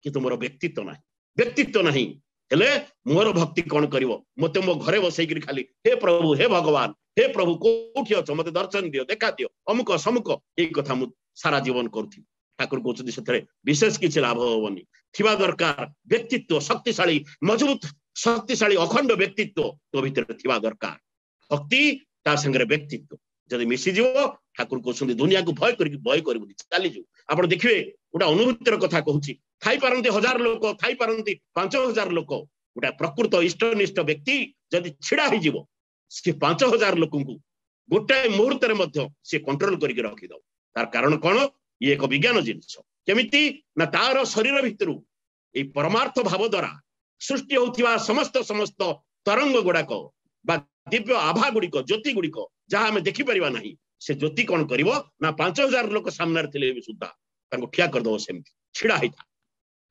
କିନ୍ତୁ ମୋର ବ୍ୟକ୍ତିତ୍ୱ ନାହିଁ। ବ୍ୟକ୍ତିତ୍ୱ ନାହିଁ ହେଲେ ମୋର ଭକ୍ତି କଣ କରିବ? ମତେ ମୋ ଘରେ ବସେଇକିରି ଖାଲି ହେ ପ୍ରଭୁ, ହେ ଭଗବାନ, ହେ ପ୍ରଭୁ କୋଉଠି ଅଛ, ମତେ ଦର୍ଶନ ଦିଅ, ଦେଖା ଦିଅ, ଅମୁକ ସମୁକ, ଏଇ କଥା ମୁଁ ସାରା ଜୀବନ କରୁଥିବି। ଠାକୁର କହୁଛନ୍ତି ସେଥିରେ ବିଶେଷ କିଛି ଲାଭ ହବନି। ଥିବା ଦରକାର ବ୍ୟକ୍ତିତ୍ୱ, ଶକ୍ତିଶାଳୀ, ମଜବୁତ, ଶକ୍ତିଶାଳୀ ଅଖଣ୍ଡ ବ୍ୟକ୍ତିତ୍ୱ ତୋ ଭିତରେ ଥିବା ଦରକାର। ଭକ୍ତି ତା ସାଙ୍ଗରେ ବ୍ୟକ୍ତିତ୍ୱ ଯଦି ମିଶିଯିବ, ଠାକୁର କହୁଛନ୍ତି ଦୁନିଆକୁ ଭୟ କରିକି ଭୟ କରିବୁନି, ଚାଲିଯିବୁ। ଆପଣ ଦେଖିବେ ଗୋଟେ ଅନୁଭୂତିର କଥା କହୁଛି, ଥାଇପାରନ୍ତି 1000 ଲୋକ, ଥାଇପାରନ୍ତି 5000 ଲୋକ, ଗୋଟେ ପ୍ରକୃତ ଇଷ୍ଟନିଷ୍ଠ ବ୍ୟକ୍ତି ଯଦି ଛିଡା ହେଇଯିବ, ସେ 5000 ଲୋକଙ୍କୁ ଗୋଟାଏ ମୁହୂର୍ତ୍ତରେ ମଧ୍ୟ ସେ କଣ୍ଟ୍ରୋଲ କରିକି ରଖିଦବ। ତାର କାରଣ କଣ? ଇଏ ଏକ ବିଜ୍ଞାନ ଜିନିଷ। କେମିତି ନା ତାର ଶରୀର ଭିତରୁ ଏଇ ପରମାର୍ଥ ଭାବ ଦ୍ୱାରା ସୃଷ୍ଟି ହଉଥିବା ସମସ୍ତ ସମସ୍ତ ତରଙ୍ଗ ଗୁଡାକ ବା ଦିବ୍ୟ ଆଭା ଗୁଡିକ, ଜ୍ୟୋତି ଗୁଡିକ, ଯାହା ଆମେ ଦେଖିପାରିବା ନାହିଁ, ସେ ଜ୍ୟୋତି କଣ କରିବ ନା 5000 ଲୋକ ସାମ୍ନାରେ ଥିଲେ ବି ସୁଦ୍ଧା ତାଙ୍କୁ ଠିଆ କରିଦବ। ସେମିତି ଛିଡା ହେଇଥା,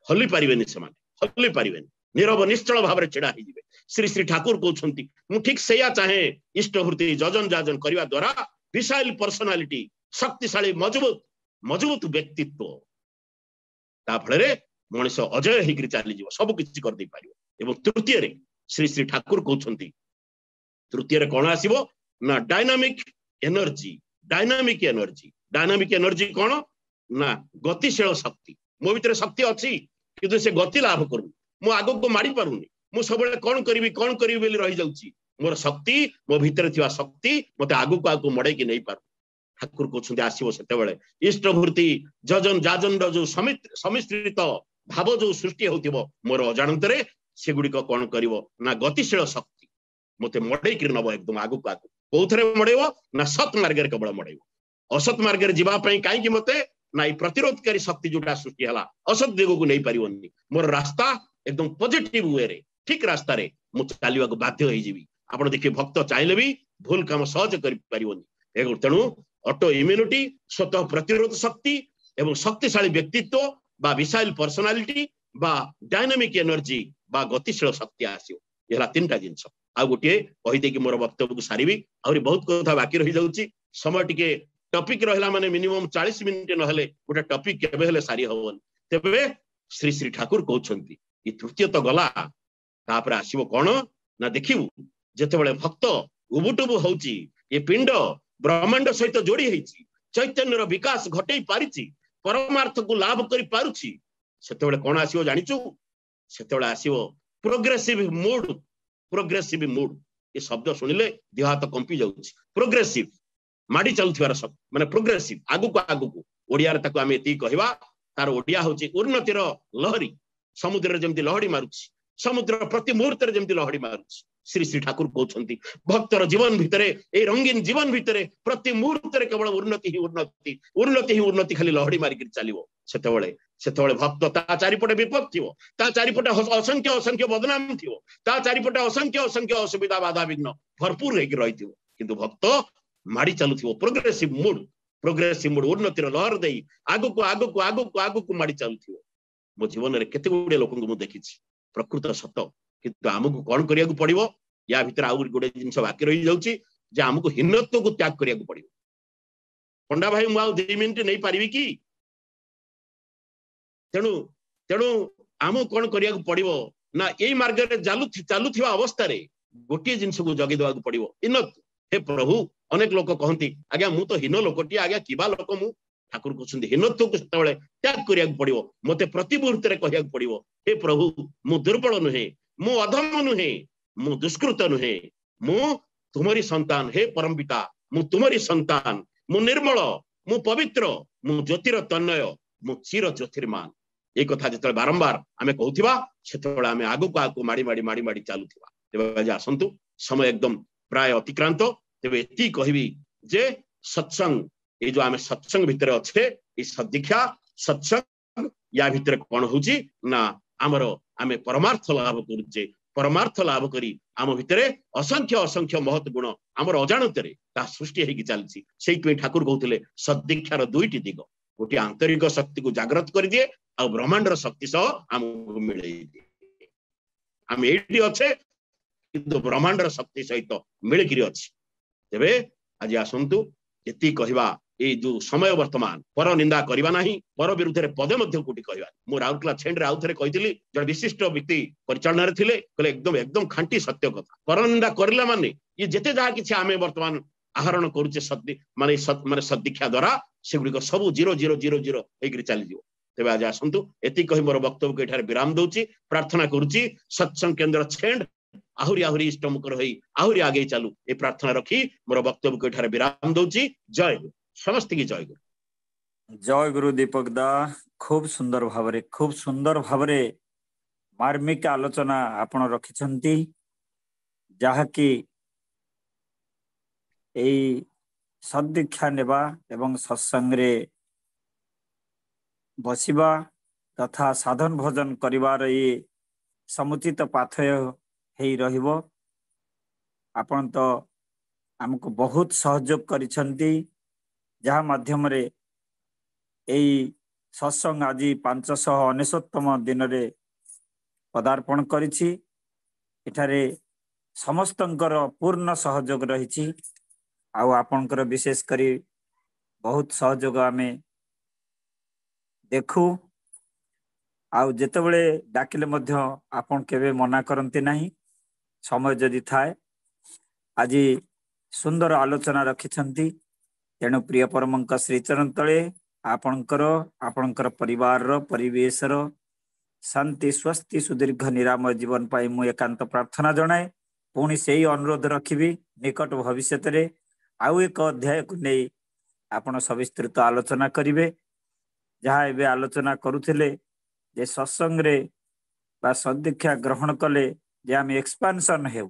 ହଲି ପାରିବେନି ସେମାନେ, ହଲି ପାରିବେନି, ନିରବ ନିଶ୍ଚଳ ଭାବରେ ଛିଡା ହେଇଯିବେ। ଶ୍ରୀ ଶ୍ରୀ ଠାକୁର କହୁଛନ୍ତି ମୁଁ ଠିକ ସେଇଆ ଚାହେଁ। ଇଷ୍ଟଭୃତ୍ତି ଯଜନ ଯାଜନ କରିବା ଦ୍ୱାରା ବିଶାଳ ପର୍ସନାଲିଟି, ଶକ୍ତିଶାଳୀ ମଜବୁତ ମଜବୁତ ବ୍ୟକ୍ତିତ୍ୱ, ତା ଫଳରେ ମଣିଷ ଅଜୟ ହେଇକିରି ଚାଲିଯିବ, ସବୁ କିଛି କରିଦେଇ ପାରିବ। ଏବଂ ତୃତୀୟରେ ଶ୍ରୀ ଶ୍ରୀ ଠାକୁର କହୁଛନ୍ତି, ତୃତୀୟରେ କଣ ଆସିବ ନା dynamic energy. Dynamic energy, dynamic energy କଣ ନା ଗତିଶୀଳ ଶକ୍ତି। ମୋ ଭିତରେ ଶକ୍ତି ଅଛି କିନ୍ତୁ ସେ ଗତି ଲାଭ କରୁନି, ମୁଁ ଆଗକୁ ମାଡି ପାରୁନି, ମୁଁ ସବୁବେଳେ କଣ କରିବି କଣ କରିବି ବୋଲି ରହିଯାଉଛି। ମୋର ଶକ୍ତି, ମୋ ଭିତରେ ଥିବା ଶକ୍ତି ମତେ ଆଗକୁ ଆଗକୁ ମଡେଇକି ନେଇପାରୁନି। ଠାକୁର କହୁଛନ୍ତି ଆସିବ ସେତେବେଳେ ଇଷ୍ଟଭୃତ୍ତି ଯଜନ ଯାଜନର ଯୋଉ ସମିଶ୍ରିତ ଭାବ ଯୋଉ ସୃଷ୍ଟି ହଉଥିବ ମୋର ଅଜାଣତରେ, ସେଗୁଡିକ କଣ କରିବ ନା ଗତିଶୀଳ ଶକ୍ତି ମତେ ମଡେଇକିରି ନବ ଏକଦମ ଆଗକୁ ଆଗକୁ। କୋଉଥିରେ ମଡେଇବ ନା ସତ୍ ମାର୍ଗରେ କେବଳ ମଡେଇବ। ଅସତ୍ ମାର୍ଗରେ ଯିବା ପାଇଁ କାହିଁକି ମତେ ନା ଏଇ ପ୍ରତିରୋଧକାରୀ ଶକ୍ତି ଯୋଉଟା ସୃଷ୍ଟି ହେଲା ଅସତ୍ ଦିଗକୁ ନେଇପାରିବନି। ମୋର ରାସ୍ତା ଏକଦମ ପଜିଟିଭ ୱେରେ, ଠିକ ରାସ୍ତାରେ ମୁଁ ଚାଲିବାକୁ ବାଧ୍ୟ ହେଇଯିବି। ଆପଣ ଦେଖିବେ ଭକ୍ତ ଚାହିଁଲେ ବି ଭୁଲ କାମ ସହଜ କରିପାରିବନି। ତେଣୁ ଅଟୋ ଇମ୍ୟୁନିଟି, ସ୍ୱତଃ ପ୍ରତିରୋଧ ଶକ୍ତି ଏବଂ ଶକ୍ତିଶାଳୀ ବ୍ୟକ୍ତିତ୍ୱ ବା ବିଶାଳ ପର୍ସନାଲିଟି ବା ଡାଇନାମିକ ଏନର୍ଜି ବା ଗତିଶୀଳ ଶକ୍ତି ଆସିବ। ଏ ହେଲା ତିନିଟା ଜିନିଷ। ଆଉ ଗୋଟିଏ କହିଦେଇକି ମୋର ବକ୍ତବ୍ୟକୁ ସାରିବି, ଆହୁରି ବହୁତ କଥା ବାକି ରହିଯାଉଛି। ସମୟ ଟିକେ ଟପିକ ରହିଲା ମାନେ ମିନିମମ୍ 40 ମିନିଟ ନହେଲେ ଗୋଟେ ଟପିକ କେବେ ହେଲେ ସାରି ହବନି। ତେବେ ଶ୍ରୀ ଶ୍ରୀ ଠାକୁର କହୁଛନ୍ତି ଏ ତୃତୀୟ ତ ଗଲା, ତାପରେ ଆସିବ କଣ ନା ଦେଖିବୁ ଯେତେବେଳେ ଭକ୍ତ ଉବୁଟୁବୁ ହଉଛି, ଏ ପିଣ୍ଡ ବ୍ରହ୍ମାଣ୍ଡ ସହିତ ଯୋଡି ହେଇଛି, ଚୈତନ୍ୟର ବିକାଶ ଘଟେଇ ପାରିଛି, ପରମାର୍ଥକୁ ଲାଭ କରି ପାରୁଛି, ସେତେବେଳେ କଣ ଆସିବ ଜାଣିଛୁ? ସେତେବେଳେ ଆସିବ ପ୍ରୋଗ୍ରେସିଭ ମୁଡ। ପ୍ରୋଗ୍ରେସିଭ ମୁଡ, ଏ ଶବ୍ଦ ଶୁଣିଲେ ଦେହ ହାତ କମ୍ପି ଯାଉଛି। ପ୍ରୋଗ୍ରେସିଭ ମାଡି ଚାଲୁଥିବାର ଶବ୍ଦ, ମାନେ ପ୍ରୋଗ୍ରେସିଭ, ଆଗକୁ ଆଗକୁ। ଓଡିଆରେ ତାକୁ ଆମେ ଏତିକି କହିବା, ତାର ଓଡିଆ ହଉଛି ଉନ୍ନତିର ଲହରୀ। ସମୁଦ୍ରରେ ଯେମିତି ଲହଡି ମାରୁଛି, ସମୁଦ୍ର ପ୍ରତି ମୁହୂର୍ତ୍ତରେ ଯେମିତି ଲହଡି ମାରୁଛି, ଶ୍ରୀ ଶ୍ରୀ ଠାକୁର କହୁଛନ୍ତି ଭକ୍ତର ଜୀବନ ଭିତରେ, ଏଇ ରଙ୍ଗୀନ ଜୀବନ ଭିତରେ ପ୍ରତି ମୁହୂର୍ତ୍ତରେ କେବଳ ଉନ୍ନତି ହିଁ ଉନ୍ନତି, ଉନ୍ନତି ହିଁ ଉନ୍ନତି, ଖାଲି ଲହଡି ମାରିକିରି ଚାଲିବ। ସେତେବେଳେ ଭକ୍ତ ତା ଚାରିପଟେ ବିପଦ ଥିବ, ତା ଚାରିପଟେ ଅସଂଖ୍ୟ ଅସଂଖ୍ୟ ବଦନାମ ଥିବ, ତା ଚାରିପଟେ ଅସଂଖ୍ୟ ଅସଂଖ୍ୟ ଅସୁବିଧା ବାଧାବିଘ୍ନ ଭରପୁର ହେଇକି ରହିଥିବ, କିନ୍ତୁ ଭକ୍ତ ମାଡି ଚାଲୁଥିବ। ପ୍ରୋଗ୍ରେସିଭ ମୁଡ, ପ୍ରୋଗ୍ରେସିଭ ମୁଡ, ଉନ୍ନତିର ଲହର ଦେଇ ଆଗକୁ ଆଗକୁ ଆଗକୁ ଆଗକୁ ମାଡି ଚାଲୁଥିବ। ମୋ ଜୀବନରେ କେତେ ଗୁଡିଏ ଲୋକଙ୍କୁ ମୁଁ ଦେଖିଛି, ପ୍ରକୃତ ସତ। କିନ୍ତୁ ଆମକୁ କଣ କରିବାକୁ ପଡିବ? ୟା ଭିତରେ ଆଉ ଗୋଟେ ଜିନିଷ ବାକି ରହିଯାଉଛି ଯେ ଆମକୁ ହୀନତ୍ୱକୁ ତ୍ୟାଗ କରିବାକୁ ପଡିବ। ପଣ୍ଡା ଭାଇ, ମୁଁ ଆଉ 2 ମିନିଟ ନେଇପାରିବି କି? ତେଣୁ ଆମକୁ କଣ କରିବାକୁ ପଡିବ ନା ଏଇ ମାର୍ଗରେ ଚାଲୁଥିବା ଅବସ୍ଥାରେ ଗୋଟିଏ ଜିନିଷକୁ ଜଗି ଦେବାକୁ ପଡିବ, ହୀନତ୍ୱ। ହେ ପ୍ରଭୁ, ଅନେକ ଲୋକ କହନ୍ତି, ଆଜ୍ଞା ମୁଁ ତ ହୀନ ଲୋକଟିଏ, ଆଜ୍ଞା କିବା ଲୋକ ମୁଁ। ଠାକୁର କହୁଛନ୍ତି ହୀନତ୍ୱକୁ ସେତେବେଳେ ତ୍ୟାଗ କରିବାକୁ ପଡିବ। ମତେ ପ୍ରତି ମୁହୂର୍ତ୍ତରେ କହିବାକୁ ପଡିବ, ହେ ପ୍ରଭୁ ମୁଁ ଦୁର୍ବଳ ନୁହେଁ, ମୁଁ ଅଧମ ନୁହେଁ, ମୁଁ ଦୁଷ୍କୃତ ନୁହେଁ, ମୁଁ ତୁମରି ସନ୍ତାନ। ହେ ପରମ ପିତା, ମୁଁ ତୁମରି ସନ୍ତାନ, ମୁଁ ନିର୍ମଳ, ମୁଁ ପବିତ୍ର, ମୁଁ ଜ୍ୟୋତିର ତନ୍ମୟ, ମୁଁ ଚିର ଜ୍ୟୋତିର୍ମାନ। ଏଇ କଥା ଯେତେବେଳେ ବାରମ୍ବାର ଆମେ କହୁଥିବା, ସେତେବେଳେ ଆମେ ଆଗକୁ ଆଗକୁ ମାଡି ମାଡି ମାଡି ମାଡି ଚାଲୁଥିବା। ତେବେ ଆଜି ଆସନ୍ତୁ, ସମୟ ଏକଦମ ପ୍ରାୟ ଅତିକ୍ରାନ୍ତ। ତେବେ ଏତିକି କହିବି ଯେ ସତ୍ସଙ୍ଗ, ଏଇ ଯୋଉ ଆମେ ସତ୍ସଙ୍ଗ ଭିତରେ ଅଛେ, ଏଇ ସଦୀକ୍ଷା ସତ୍ସଙ୍ଗ, ୟା ଭିତରେ କଣ ହଉଛି ନା ଆମର ଆମେ ପରମାର୍ଥ ଲାଭ କରୁଛେ। ପରମାର୍ଥ ଲାଭ କରି ଆମ ଭିତରେ ଅସଂଖ୍ୟ ଅସଂଖ୍ୟ ମହତ୍ ଗୁଣ ଆମର ଅଜାଣତରେ ତାହା ସୃଷ୍ଟି ହେଇକି ଚାଲିଛି। ସେଇଥିପାଇଁ ଠାକୁର କହୁଥିଲେ ସଦୀକ୍ଷାର ଦୁଇଟି ଦିଗ, ଗୋଟିଏ ଆନ୍ତରିକ ଶକ୍ତିକୁ ଜାଗ୍ରତ କରିଦିଏ ଆଉ ବ୍ରହ୍ମାଣ୍ଡର ଶକ୍ତି ସହ ଆମକୁ ମିଳେଇ ଦିଏ। ଆମେ ଏଇଠି ଅଛେ କିନ୍ତୁ ବ୍ରହ୍ମାଣ୍ଡର ଶକ୍ତି ସହିତ ମିଳିକିରି ଅଛି। ତେବେ ଆଜି ଆସନ୍ତୁ ଏତିକି କହିବା, ଏଇ ଯୋଉ ସମୟ ବର୍ତ୍ତମାନ ପର ନିନ୍ଦା କରିବା ନାହିଁ, ପର ବିରୁଦ୍ଧରେ ପଦେ ମଧ୍ୟ କୋଉଠି କହିବା। ମୁଁ ରାଉରକେଲା ଛେଣ୍ଡରେ ଆଉ ଥରେ କହିଥିଲି, ଜଣେ ବିଶିଷ୍ଟ ବ୍ୟକ୍ତି ପରିଚାଳନାରେ ଥିଲେ, କହିଲେ ଏକଦମ ଏକଦମ ଖାଣ୍ଟି ସତ୍ୟ କଥା। ପର ନିନ୍ଦା କରିଲା ମାନେ ଇଏ ଯେତେ ଯାହା କିଛି ଆମେ ବର୍ତ୍ତମାନ ଆହରଣ କରୁଛେ ସଦୀ ମାନେ ମାନେ ସଦୀକ୍ଷା ଦ୍ଵାରା, ସେଗୁଡିକ ସବୁ ଜିରୋ ଜିରୋ ଜିରୋ ଜିରୋ ହେଇକିରି ଚାଲିଯିବ। ତେବେ ଆଜି ଆସନ୍ତୁ ଏତିକି କହି ମୋର ବକ୍ତବ୍ୟକୁ ଏଠାରେ ବିରାମ ଦଉଛି। ପ୍ରାର୍ଥନା କରୁଛି ସତ୍ସଙ୍ଗ କେନ୍ଦ୍ର ଛେଣ୍ଡ ଆହୁରି ଆହୁରି ଇଷ୍ଟମୁଖର ହୋଇ ଆହୁରି ଆଗେଇ ଚାଲୁ, ଏ ପ୍ରାର୍ଥନା ରଖି ମୋର ବକ୍ତବ୍ୟକୁ ଏଠାରେ ବିରାମ ଦଉଛି। ଜୟ ଗୁରୁ, ସମସ୍ତଙ୍କୁ ଜୟ ଗୁରୁ। ଜୟ ଗୁରୁ ଦୀପକ ଦା। ଖୁବ ସୁନ୍ଦର ଭାବରେ, ଖୁବ ସୁନ୍ଦର ଭାବରେ ମାର୍ମିକ ଆଲୋଚନା ଆପଣ ରଖିଛନ୍ତି, ଯାହାକି ଏଇ ସଦୀକ୍ଷା ନେବା ଏବଂ ସତ୍ସଙ୍ଗରେ ବସିବା ତଥା ସାଧନ ଭୋଜନ କରିବାର ଏଇ ସମୁଚିତ ପାଥେୟ ହେଇ ରହିବ। ଆପଣ ତ ଆମକୁ ବହୁତ ସହଯୋଗ କରିଛନ୍ତି, ଯାହା ମାଧ୍ୟମରେ ଏଇ ସତ୍ସଙ୍ଗ ଆଜି 599ତମ ଦିନରେ ପଦାର୍ପଣ କରିଛି। ଏଠାରେ ସମସ୍ତଙ୍କର ପୂର୍ଣ୍ଣ ସହଯୋଗ ରହିଛି ଆଉ ଆପଣଙ୍କର ବିଶେଷ କରି ବହୁତ ସହଯୋଗ ଆମେ ଦେଖୁ। ଆଉ ଯେତେବେଳେ ଡାକିଲେ ମଧ୍ୟ ଆପଣ କେବେ ମନା କରନ୍ତି ନାହିଁ, ସମୟ ଯଦି ଥାଏ। ଆଜି ସୁନ୍ଦର ଆଲୋଚନା ରଖିଛନ୍ତି, ତେଣୁ ପ୍ରିୟ ପରମଙ୍କ ଶ୍ରୀଚରଣ ତଳେ ଆପଣଙ୍କର, ଆପଣଙ୍କର ପରିବାରର, ପରିବେଶର ଶାନ୍ତି, ସ୍ୱସ୍ତି, ସୁଦୀର୍ଘ ନିରାମୟ ଜୀବନ ପାଇଁ ମୁଁ ଏକାନ୍ତ ପ୍ରାର୍ଥନା ଜଣାଏ। ପୁଣି ସେଇ ଅନୁରୋଧ ରଖିବି, ନିକଟ ଭବିଷ୍ୟତରେ ଆଉ ଏକ ଅଧ୍ୟାୟକୁ ନେଇ ଆପଣ ସବିସ୍ତୃତ ଆଲୋଚନା କରିବେ। ଯାହା ଏବେ ଆଲୋଚନା କରୁଥିଲେ ଯେ ସତ୍ସଙ୍ଗରେ ବା ସଦୀକ୍ଷା ଗ୍ରହଣ କଲେ ଯେ ଆମେ ଏକ୍ସପାନସନ ହେଉ,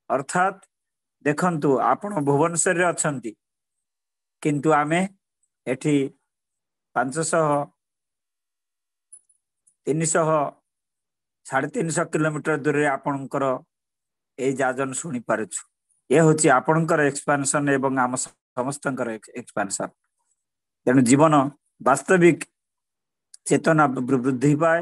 ଅର୍ଥାତ୍ ଦେଖନ୍ତୁ ଆପଣ ଭୁବନେଶ୍ୱରରେ ଅଛନ୍ତି, କିନ୍ତୁ ଆମେ ଏଠି 500, 300, 350 କିଲୋମିଟର ଦୂରରେ ଆପଣଙ୍କର ଏଇ ଯାଜନ ଶୁଣିପାରୁଛୁ। ଏ ହଉଛି ଆପଣଙ୍କର ଏକ୍ସପାନସନ ଏବଂ ଆମ ସମସ୍ତଙ୍କର ଏକ୍ସପାନସନ। ତେଣୁ ଜୀବନ ବାସ୍ତବିକ ଚେତନା ବୃଦ୍ଧି ପାଏ।